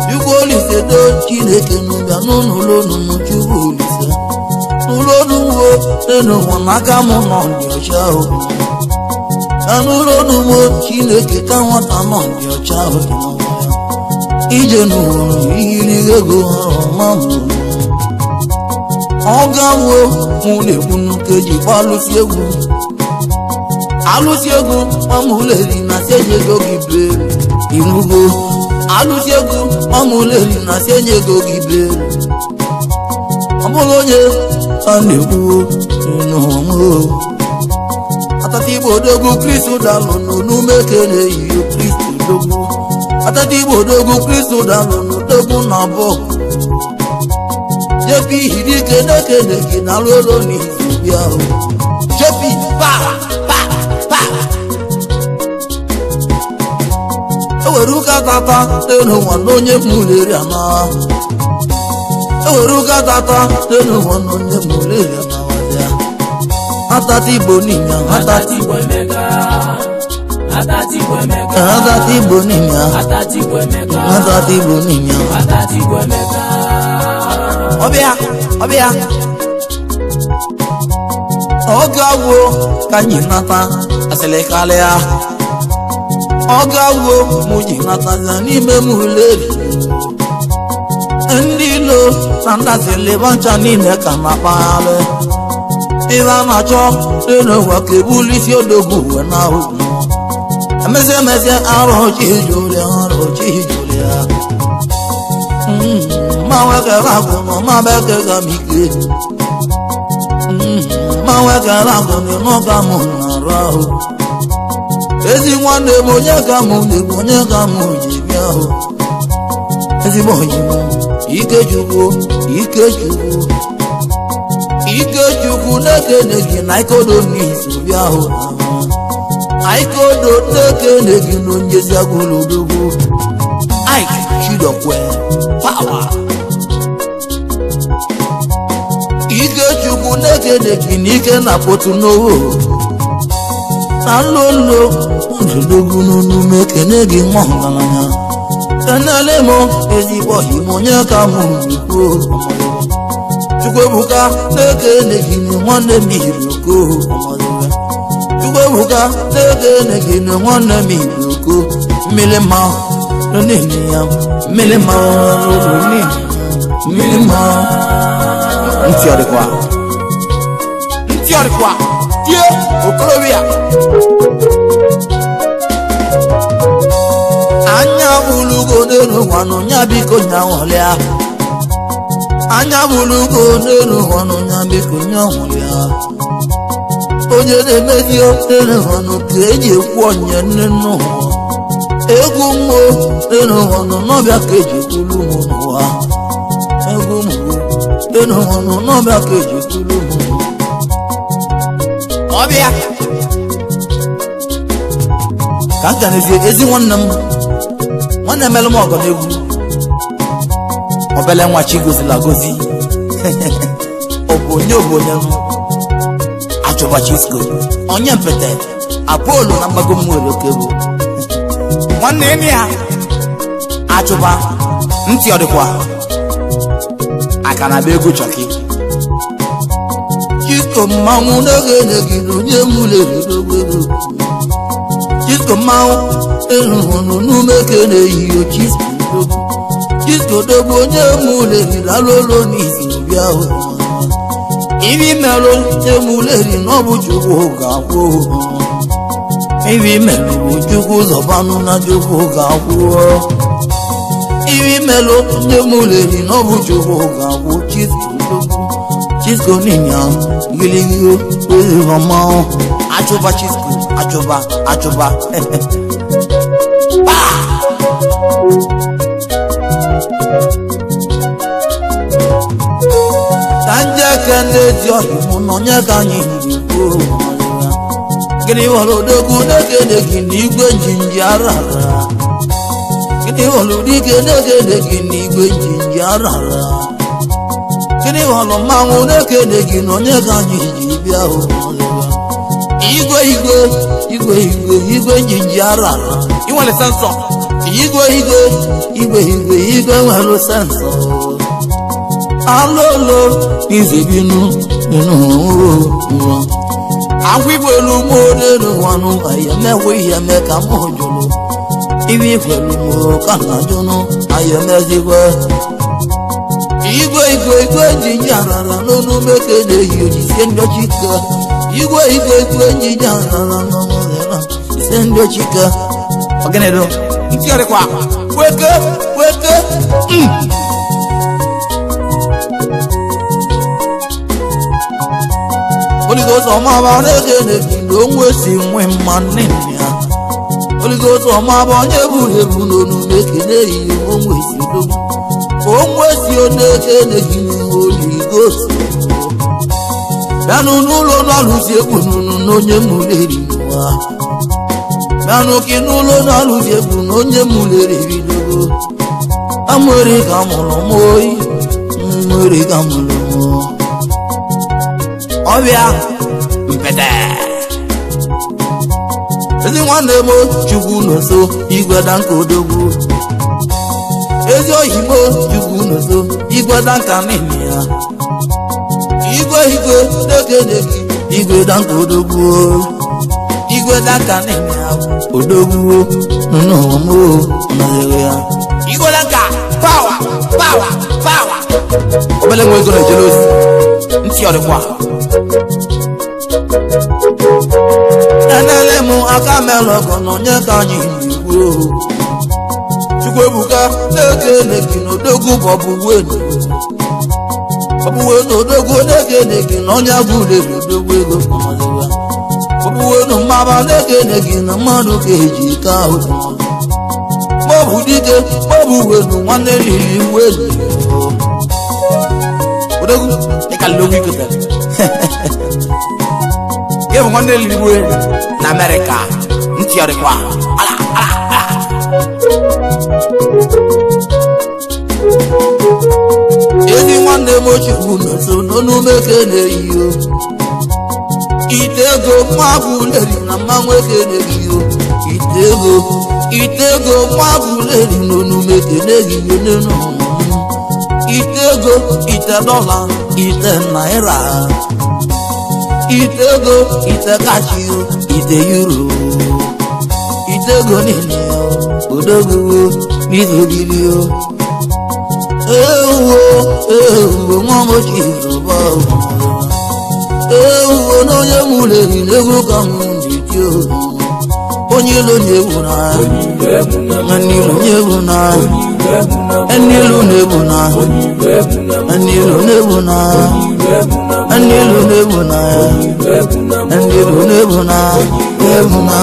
Chukwu Olisedo Chineke nụ bịa n'ụlọ onu m. Chukwu Olise n'ụlọ onu m o n'elu ụwa n'aka m nọ dị ọcha o. Na n'ụlọ onu m o Chineke ka nwata nọ dị ọcha o. Ije n'ụwa ihiri ego ọma m. Ọ gawo mụ na-ekwu nnukwu eji gba alụsị egwu. Alụsị egwu ọmụleri na senye ego gị bere inugo. Alụsị egwu ọmụleri na senye ego gị bere. Ọ bụrụ onye a na-ekwu n'ọmụ. Atata Igbo odogwu Kristo dalụ n'onume kene iyo Kristo odogwu. Atata Igbo odogwu Kristo dalụ n'odogwu na abụọ. Jepi hirike n'ekene gị na alụ olu n'izu bịa o. Jepi pa pa pa. Ewere ụka tata n'elu ụwa na onye mụleri ama. Ewere ụka tata n'elu ụwa na onye mụleri ama ya. Atata Igbo niile Atati Igbo Emeka. Atati Igbo Emeka. Atata Igbo niile Atati Igbo Emeka. Atata Igbo niile. Atati Igbo Emeka. Ọbịa ọbịa. Oge agwụ ka anyị nata asịrị karịa. Oge agwụ mụ ji nataza n'ime m uleri. Ndị ilo na Sanders lebancha niile ka na-akpagharị ife a na-achọ dị n'ụwa ka ebulu isi odogwu uwe n'ahụ emezie emezie arụchijulia arụchijulia ma nwekere agụnụ ma bekega m ike ma nwekere agụnụ n'ụka m na-arụ ahụ ezi nwanne m onye ka m na-egbu onye ka m ji bịa ahụ ezigbo onye m Ikechukwu Ikechukwu Ikechukwu na-ekene gị na ikodo n'izu bịa ahụ aikodo na-ekene gị na onyezi agụlodogwu Ike Chidokwe Power Ikechukwu na-ekene gị na ike na-akpọtụ n'owo na nlolo ndụdogwu n'onume ekene gị nwa ọgaranya enele m ezigbo ọyị m onye ka m kwuo Chukwuebuka na-ekene gị na nwanne m yiri oko Chukwuebuka na-ekene gị na nwanne m yiri oko mmiri mma n'ime ya mmiri mma n'ime ya mmiri mma ntị ọdịkwa ntị ọdịkwa tie okorobịa anya bụlugo n'elu ụwa nya biko nya nwụlịa anya bụlugo n'elu ụwa nya biko nya nwụlịa onye na-emezi n'elu ụwa ka eji ekwu onye nne n'ụwa egwu mmụọ n'elu ụwa n'ọbịa ka eji ekwulu ụmụ n'ụwa egwu mmụọ n'elu ụwa n'ọbịa ka eji ekwulu ụmụ ọbịa ka m ka n'ezie ezi nwanne m nwanne emelụ m ọgọ n'egwu obele nwa chi gozila gozi ọ bụ onye obonye m Achụba Chisco onye mpete Apollo na mgbago m nwere oke bụ nwanne enyi ya Achụba ntị ọ dịkwa aka na agba egwu chọkị Chisco mmanwụ n'oge na-egide onye m lere Chisco mmanwụ erụhụnụ n'ume ka na-eyiyo Chisco Chisco dogbu onye mụleri alụlo n'izu bịa ibi merụ emuleri na ọ bụ Chukwu ga-akwụ ibi merụ bụ Chukwu zọbanụ na Chukwu ga-akwụ ibi merụ onye mụleri na ọ bụ Chukwu ga-akwụ Chisco dogbu Chisco n'inya gịlịgị mmanwụ Achụba Chisco Achụba Achụba ka ndị eke na-ezi ọhịa mụ na onye ka anyị hiri kwuo gịnị hụrụ odogwu na-ekene gị na igwe njinji arara gịnị hụrụ dike na-ekene gị na igwe njinji arara gịnị hụrụ mmanwụ na-ekene gị na onye ka anyị ji bịa hụ igwe igwe igwe igwe igwe njinji arara ị nwere sensọ igwe igwe igwe igwe igwe nwere sensọ alolo izebinu nínú ụwa agwa igwelu mụrelu nwanụ ayemekwa ihe eme ka m jụrụ iwe igwelu mụ ka na jụnụ ayemezigwe igwe igwe igwe njinji arara n'onu meke na-eyi ojisie ndọchike igwe igwe igwe njinji arara n'onu ise ndọchike ọgịnịdụ ntị ọdịkwa weke weke Holy Ghost ọma bụ na-ekene gị na onwe si nwe mma nne ya Holy Ghost ọma bụ onye buru ebu n'onu na-ekene ihe onwe si dogbu onwe si na-ekene gị na Holy Ghost bịanụ n'ụlọ na-alụzi egwu nụnụ na onye mụleri n'ụwa bịanụ gị n'ụlọ na-alụzi egwu na onye mụleri ebidogo amụere ka mụrụ m oyi mmere ka mụrụ m ọbịa mpete ezi nwanne m Chukwu nọso igwe danka odogwu ezi oyibo Chukwu nọso igwe danka n'ihi ya igwe igwe na-ekene gị igwe danka odogwu igwe danka n'ihi ya odogwu nụnụ m ya igwe danka pawa pawa pawa. Obele nwe ego na-ejele ozi. Ntị ọdịkwa. Enele m aka melụ ọgọ na onye ka anyị na-ekwu. Chukwuebuka na-ekene gị n'odogwu bọbụ wenu. Bọbụ wenu odogwu na-ekene gị na onye agụlere odogwu ego. Bọbụ wenu mmaba na-ekene gị na mmadụ ka eji ike ahụ. Bọbụ dike bọbụ wenu nwanne riri wenu. Odogwu ịka logwu ikotere. Gị bụ nwanne riri wenu na Amerịka. Ntị ọdịkwa. Ala ala ala. Ezi nwanne m ochukwu nso n'onume na-eyi o. Ite ego nwa bụ leri na mmanwụ na-eyi o. Ite ego nwa bụ leri n'onume na-eyi o n'enu. Ite ego, ite dọla, ite naira. Ite ego, ite kachi o, ite euro. Ite ego niile o, odogwu n'izobili o. Ewuwo, ewuwo, nwa m ochie zụba o. Ewuwo n'onye mụrụ eri n'egwu ka m na-eti o. Onye ilo na-egwu na, ndị ilo na-egwu na, ndị ilo na-egwu na, ndị ilo na-egwu na, ndị ilo na-egwu na, ndị ilo na-egwu na, egwu na.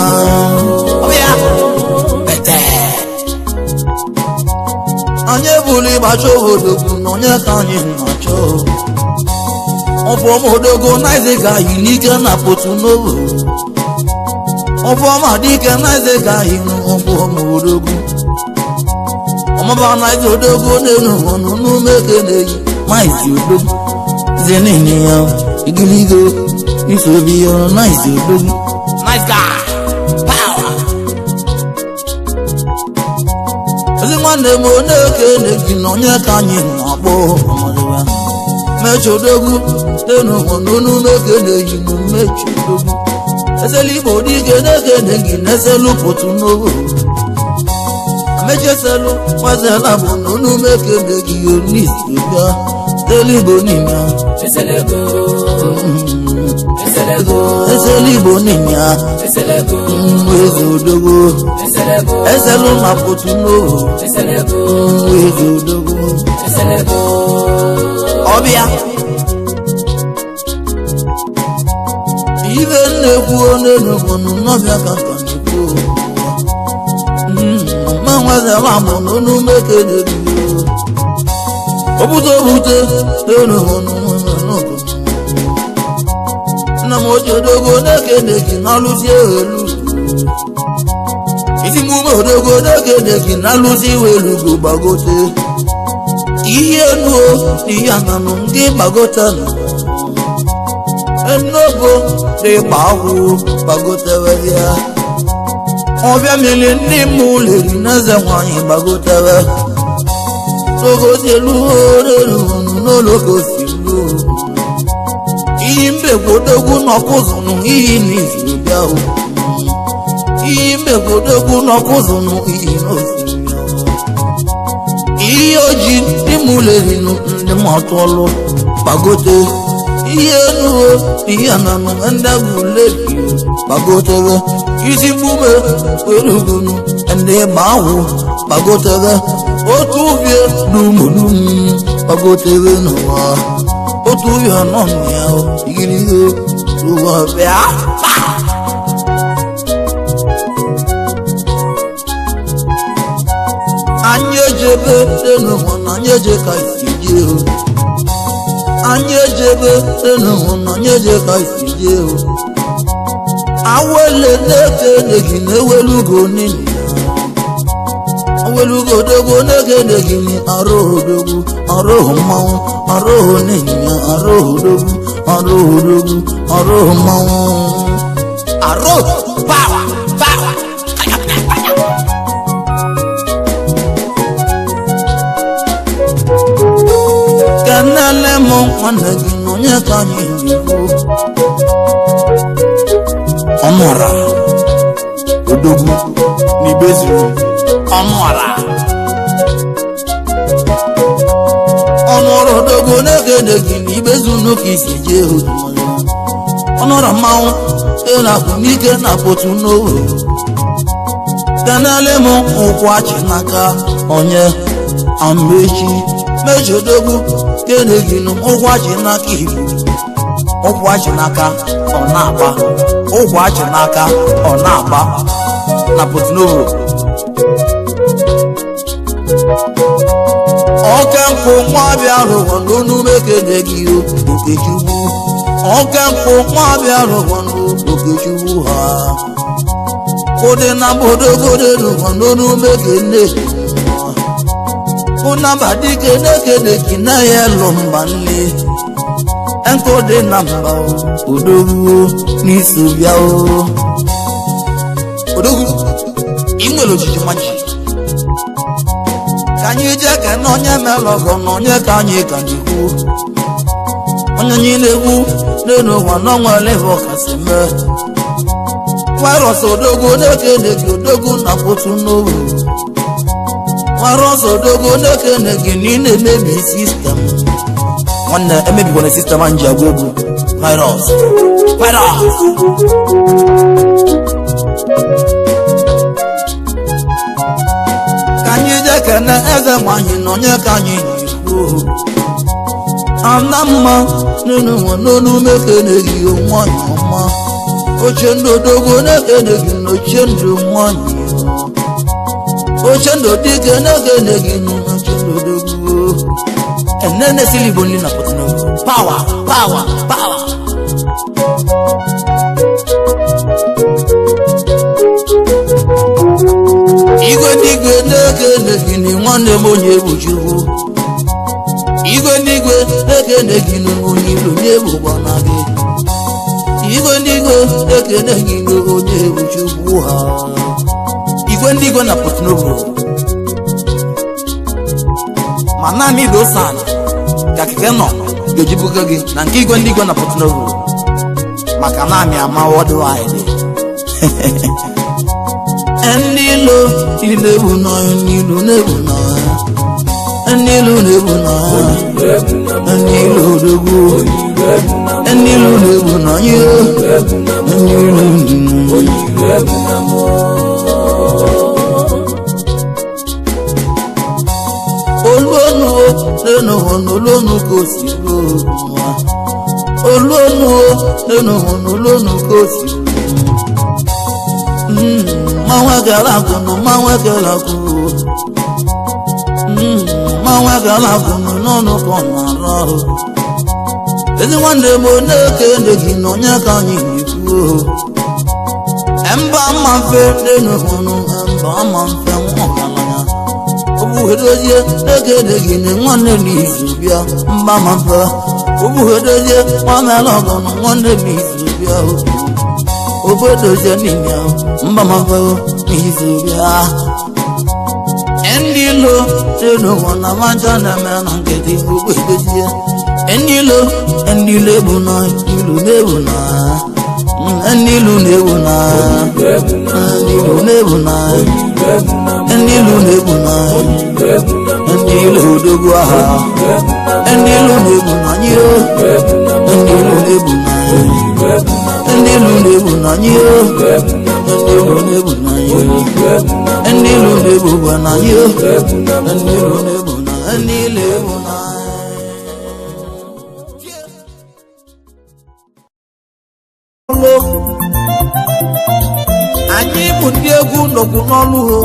Ọbịa, bete. Anyị ebulu ịgbacha obodo bụ na onye ka anyị na-achọ. Ọfọm odogwu naize ga-ayị n'ike na potu n'obo. Ọfọm adike naize ga-ayị n'ọfọm odogwu. Ọmọba naize odogwu n'elu ọnụ n'ume keneyi maizi odogwu. Zenini ya igiligo isobi ya naize odogwu. Nice guy. Power. Ezi nwanne m na-ekene gị na onye ka anyị na-akpọ ọmọdụwa. Mechi odogwu n'enu ọnụnụ mekene gị na mmechi odogwu. Eselu igbo dike na-ekene gị na eselu pụtụ n'ogo. Mechi eselu nwezela bụ n'ọnụ mekene gị onisi bịa. Eselu igbo n'ime. Eselego, eselego, Eselu igbo n'ime. eselego, Eze odogwu. eselego, Eselu na pụtụ n'ogo. eselego, Eze odogwu. eselego. Ọbịa ibe nnekwu onenugwu n'ọbịa ka nka na-ekwu ma nwezela mụ n'onumekeneru obute obute n'enugwu nna m ochie odogo na-ekene gị n'alụzi elu isi mume odogo na-ekene gị n'alụzi iwelugo gbagote ihe nuo ihe ananụ ndị gbagote nọ enobo dị gbagwụ gbagotewe ya ọbịa mmiri ndị mụ leri n'eze nwanyị gbagotewe n'ogosi elu orelu n'ụlọgosi elu iyi mbegwodogwu n'ọkụzụnụ iyi n'izu bịa o iyi mbegwodogwu n'ọkụzụnụ iyi n'ozu bịa o ihe oji ndị mụ lerinu ndị m atụọlụ gbagote ihe nuo ihe ananụ ndị bụ leri gbagotere isi mgbume werugunu ndị gbawụ gbagotere otu ubie n'ụmụdum gbagotere n'ụwa otu ubie nọ ya igirigo ụwa bịa. Anyị ejebe n'ụwa na anyị eje ka isi jee o. Anyị ejebe n'ụwa na anyị eje ka isi jee o. Awele na-ekene gị na-ewelugo nini. Awelugo odogwu na-ekene gị ni arụ odogwu arụ mmanwụ arụ nini arụ odogwu arụ odogwu arụ mmanwụ. Arụ power power. Kenele m nwanne gị na onye ka anyị na-ekwu. Ọnụọra odogwu N'ibe zuru. Ọnụọra ọnụọra odogwu na-ekene na-ekene gị na ibezu n'ụka isi jee ọnụra mmanwụ na-akwụ n'ike na potu n'owe kenele m ụkwụ achị n'aka onye amechi mejodogwu kene gị na ụkwụ achị n'aka igbo ụkwụ achị n'aka ọ na-agba ụkwụ achị n'aka ọ na-agba na Porto Novo. Oke nkwụ nwa bịa rụwa n'onu mekene gị Okechukwu. Oke nkwụ nwa bịa rụwa n'Okechukwu ha. Ụdị na bodogode rụwa n'onu mekene. Ụnamba dike nekene gị na ya lụ mba nle. Nkụ dị na mba odogwu n'iso bịa o. Odogwu ị nwere ojiji maji. Ka anyị jee ka na onye mere ọgọ na onye ka anyị ka na-ekwu. Onye anyị na-ekwu n'elu ụwa n'ọnwa ebe ọkasị mee. Virus odogwu na-ekene gị odogwu na Porto Novo. Virus odogwu na-ekene gị na ị na-emebi sistem. Nwanne emebikwana sistem anyị ji agụ egwu. Virus. Virus. Ka anyị jee kene eze nwanyị na onye ka anyị na-ekwu. Ana mma n'elu ụwa n'onu mekene gị nwanyị ọma. Oche ndụ odogwu na-ekene gị na oche ndụ nwanyị. Oche ndụ dike na-ekene gị na oche ndụ odogwu. Enene sili Igbo nri na Porto Novo. Power, power, power. Igwe n'igwe na-ekene gị na nwanne m onye bụ Chukwu. Igwe n'igwe na-ekene gị na onye iro onye bụkwa na gị. Igwe n'igwe na-ekene gị na onye bụ Chukwu ha. Igwe n'igwe na Porto Novo. Ma naanị dosan ka keke nọ ga-ejibuga gị na nke igwe ndị igwe na Porto Novo. Maka naanị ama worldwide. Ndị ilo na-ebu na ndị ilo na-ebu na ndị ilo na-ebu na ndị ilo odogwu ndị ilo na-ebu na ndị ilo olóònù nínú ọ̀nà olóònù kò sí lóògùn wa. Olóònù nínú ọ̀nà olóònù kò sí lóògùn. Mmanwụ ekele akụnụ, mmanwụ ekele akụnụ. Mmanwụ ekele akụnụ n'ọnụ ka ọ na-arụ ahụ. Ezi nwanne m na-ekele gị na onye ka anyị na-ekwu. Mba ama mfe nínú ọ̀nà mba ama mfe nwa ọgaranya. Obuhedozie ekele gị na nwanne n'izu bịa mba ma mfe. Obuhedozie nwamela ọgọ na nwanne n'izu bịa. Obodozie n'ime mba ma mfe n'izu bịa. Ndị ilo n'elu ụwa na manja na-eme na nkịtị obodozie. Ndị ilo ndị ilo ebu na ilu na-ebu na ndị ilo na-ebu na ndị ilo na-ebu na ndị ilo na-ebu na ndị ilo odogwu aha ndị ilo na-ebu na anyị ndị ilo na-ebu na ndị ilo na-ebu na anyị ndị ilo na-ebu na anyị ndị ilo na-ebu na anyị ndị ilo na-ebu na ndị ilo ebu na. Anyị bụ ndị egwu nọkwu n'ọlụ ho.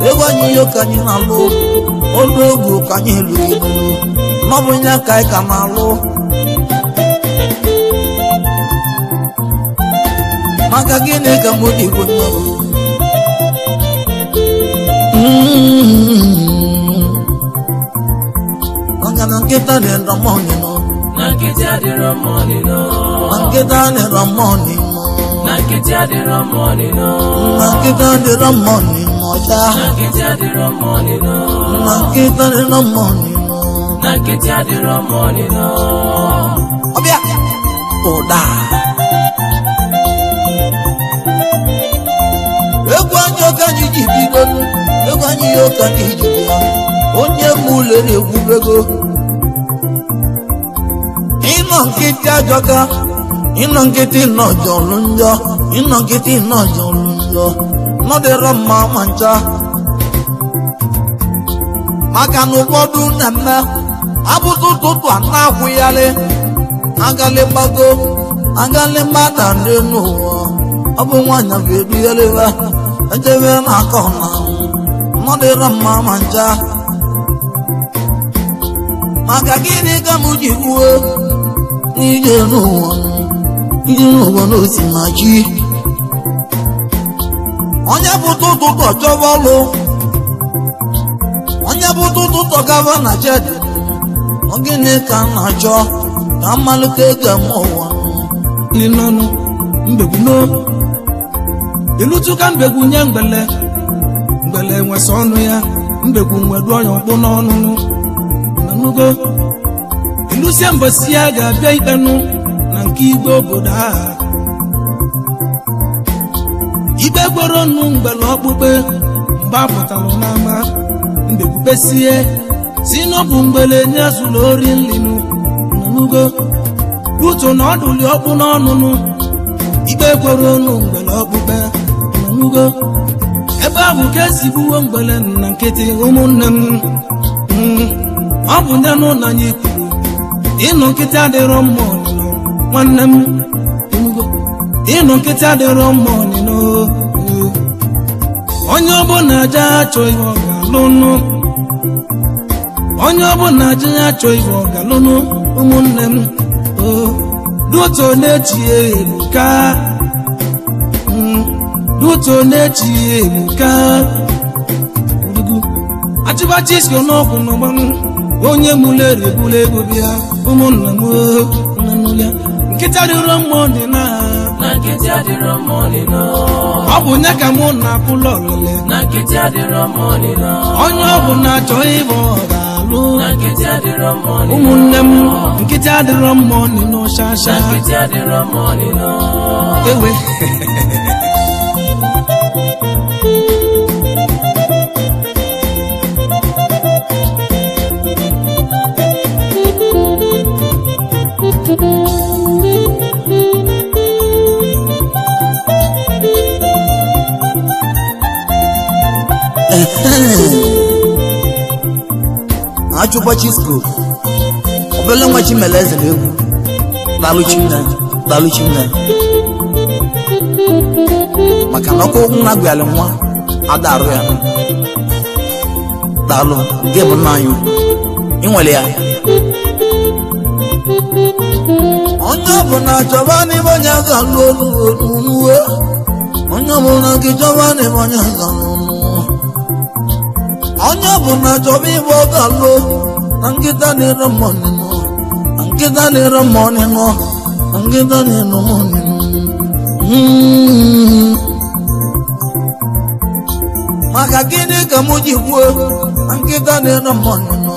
Egwu anyị ihe ka anyị na-alụ olu egwu ka anyị lụrụ n'ọbụ ya ka anyị ka na-alụ. Maka gịnị ka mụ ji gwu nnọọ? Maka na nkịta na-ere mọnị nọ. Na nkịtị adịrọ mọnị nọ. Na nkịta adịrọ mọnị nọ. Na nkịtị adịrọ mọnị nọ. Na nkịta adịrọ mọnị nọ cha. Na nkịtị adịrọ mọnị nọ. Na nkịta adịrọ mọnị nọ. Na nkịtị adịrọ mọnị nọ. Ọbịa ụda. Egwu anyị oke anyị ji bido, egwu anyị oke anyị ji bịa. Onye mụ ụlọ na-egwubego. Ịnọ nkịtị ajọka, ịnọ nkịtị nọ jọlụ njọ, ịnọ nkịtị nọ jọlụ njọ, nọdịrọ mma ma ncha. Maka na ụfọdụ na-eme abụtụ ụtụtụ a na-akwụgharị agalị mgbago agalị mgbada ndị n'ụwa. Ọ bụ nwaanyị ga-ebigharịwa ejebe na-akọ na nọdịrọ mma ma ncha. Maka gịnị ka m ji kwuo n'ije n'ụwa, ije n'ụwa n'osi na chi. Onye bụtụ ụtụtụ chọba ọlụ, onye bụtụ ụtụtụ gava na chedi. Gịnị ka m na-achọ ka mmalite ego eme ụwa? N'ọnụ mbegwu no ilutuka mbegwu nye mgbele mgbele nwesa ọnụ ya mbegwu nwedu ọnya ọkpụ n'ọnụnụ nanugo ilusie mbosi ya ga-abịa ikpenụ na nke igwe obodo aha. Ikpe gworo nnu mgbele ọkpụkpe mgbe apụtalụ n'ama mbegwu kpesie si n'ọbụ mgbele nye zụlụ ori nlinu nanugo uto na ọdụli ọkpụ n'ọnụnụ. Ikpe gworo nnu mgbele ọkpụkpe nanugo ebe ahụ ka esi gbuo mgbele na nkịtị ụmụnne m. Ọ bụ nye n'ụlọ anyị kwuru ịnụ nkịtị adịrọ mma ọnịnọ nwanne m. Ịnụ nkịtị adịrọ mma ọnịnọ. Onye ọbụla aja achọ ihe ọ ga-alụnụ, onye ọbụla aja ya achọ ihe ọ ga-alụnụ ụmụnne m. Duto na-echi ebuka, duto na-echi ebuka. Achịbachi si n'ọkwụ n'ọgbanụ onye mụlere ebula ego bịa ụmụnna m. Nnanụlịa nkịtị adịrọ mma ọdịna, na nkịtị adịrọ mma ọnịnọ. Ọ bụ nye ka mụ na-akwụlọ ọlele, na nkịtị adịrọ mma ọnịnọ. Onye ọ bụ na-achọ ịbụ ọ ga-alụ, na nkịtị adịrọ mma ọnịnọ. Ụmụnne m nkịtị adịrọ mma ọnịnọ shasha, na nkịtị adịrọ mma ọnịnọ. Ewe Achụkwa Chisco obele nwa Chimeleze na egwu daalụ Chinne, daalụ Chinne. Maka na ọkụ nna gwalị nwa ada arụ ya. Daalụ nke bụ nna anyị ị nwere ya. Onye ọbụla chọba n'ime onye ga-alụ olu olu, onye ọbụla gị chọba n'ime onye ga-alụ olu, onye ọbụla chọba ibe ọ ga-alụ. Na nkịta na-ere mọnịnọ, na nkịta na-ere mọnịnọ, na nkịta na-ere mọnịnọ. Maka gịnị ka m ji kwuo na nkịta na-ere mọnịnọ,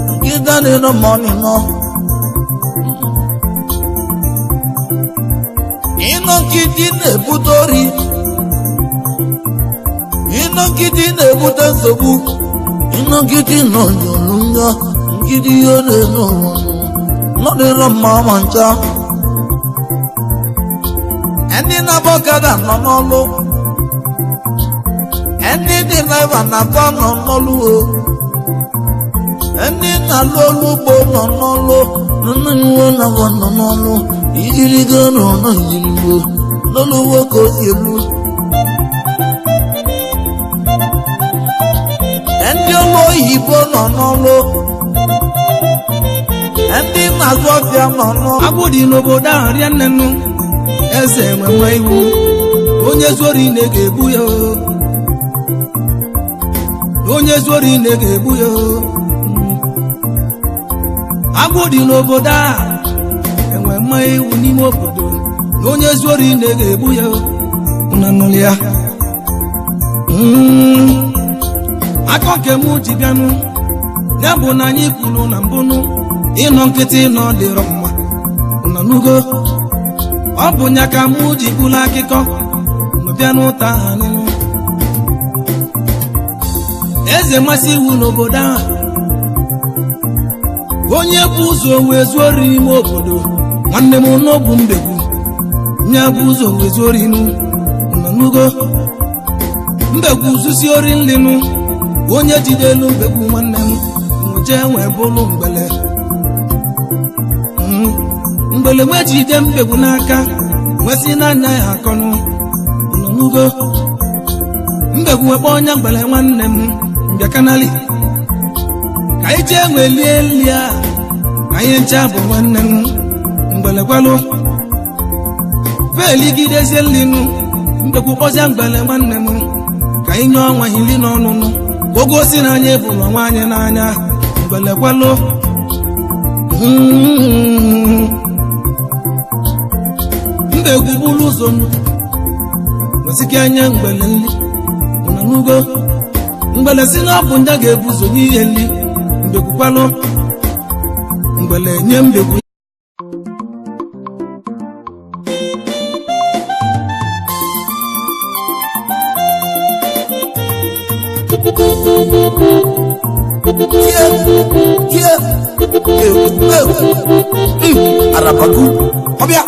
na nkịta na-ere mọnịnọ? Ịnọ nkịtị na-ebute ori, ịnọ nkịtị na-ebute nsogbu, ịnọ nkịtị nọ njọlụ njọ, nkịtị ihe na-eme ụwa nọdịrọ mma ma ncha. Ndị na-agba ọkada nọ n'ọlụ, ndị dị laiva na-atọ nọ n'ọlụ o, ndị na-alụ ọlụ ugbo nọ n'ọlụ, nne nwe nọ n'ọlụ, ijirigo nọ n'ijirigo n'ọlụ nwoke o si elu. Ndị ọlụ oyibo nọ n'ọlụ, ndị na-azụ ọfịa nọ n'ọlụ. Agwụ dị n'obodo ahụ rie nnenu eze enwe iwu onye zuoro ine ga-egbu ya o. Onye zuoro ine ga-egbu ya o. Agwụ dị n'obodo a enwe mma iwu n'ime obodo na onye zuoro ine ga-egbu ya o. Nnanụlụ ya. Akọ nke m ji bịanụ ya bụ na anyị kwuru na mbụnụ ịnọ nkịtị nọ dịrọ mma. Nnanụgo ọ bụ nya ka mụ ji bụrụ akụkọ ma bịa n'ụta ha n'ihu. Eze masị iwu n'obodo ahụ Onye bụ ụzọ wee zuo ori n'ime obodo nwanne m n'ọbụ mbegwu nye bụ ụzọ wee zuo ori nụ nanugo mbegwu zusi ori nlinu onye jide elu mbegwu nwanne m nwụje nwee bụlụ mgbele mgbele nwee jide mbegwu n'aka nwesị n'anya ya akọnụ nanugo mbegwu wekpọ onye mgbele nwanne m mbịakanali ka anyị jee nwee lie nli a ka anyị ncha bụ nwanne m mgbele gwalụ feligidezie nlinu mbegwu kpọzie mgbele nwanne m ka anyị nye ọnwa ili n'ọnụnụ ka o gosi na anyị bụrụ onwe anyị n'anya mgbele gwalụ mbegwu buru ụzọ nwesike anya mgbele nli nanugo mgbele si na ọ bụ nja ga-ebuzo n'ihe nli mbegwu kwalụ mgbele nye mbegwu. Tie egwu egwu arabagu ọbịa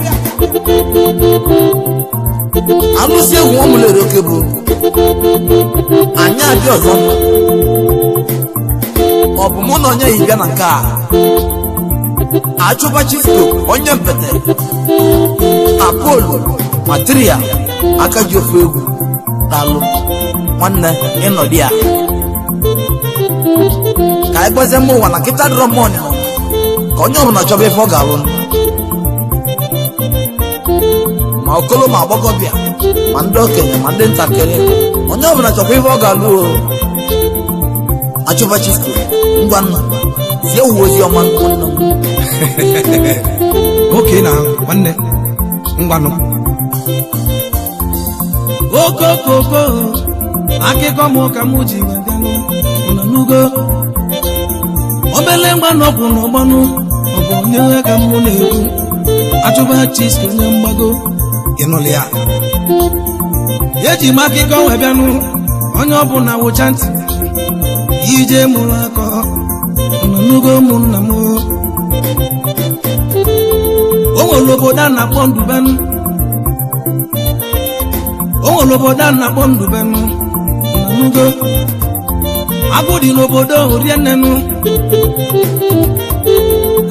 alụsị egwu nwa mụlere oke bụ anyị abịa ọzọ. Ọ bụ mụ na onye yi bịa na nke a achụba Chisco onye mpete Apollo Matria aka ji ofe egwu dalụ nwanne ịnọdị ya ka anyị gbazie mma ụwa na nkịta dịrọ mma ọnịnọ ka onye ọbụla chọba ife ọ ga-alụ ma okolo ma agbọghọbịa ma ndị okenye ma ndị ntakịrị onye ọbụla chọkwa ife ọ ga-alụ o. Achụba Chisco ngwa nna sie uwe ozi ọma nwanne m. Oke na nwanne ngwanụ Okokoko akụkọ m ka m ji wee bịanụ nanugo obele mgbanụ ọkwụ n'ọgbanụ ọ bụ onye ka mụ na-ekwu achụba Chisco onye mgbago ịnụlị ya. Eji m akụkọ wee bịanụ onye ọbụla wụcha ntị ije mụrụ akọ nanugo ụmụnna m. O nwere obodo a na-akpọ Ndubenụ, o nwere obodo a na-akpọ Ndubenụ nanugo agụ dị n'obodo rie nnenụ.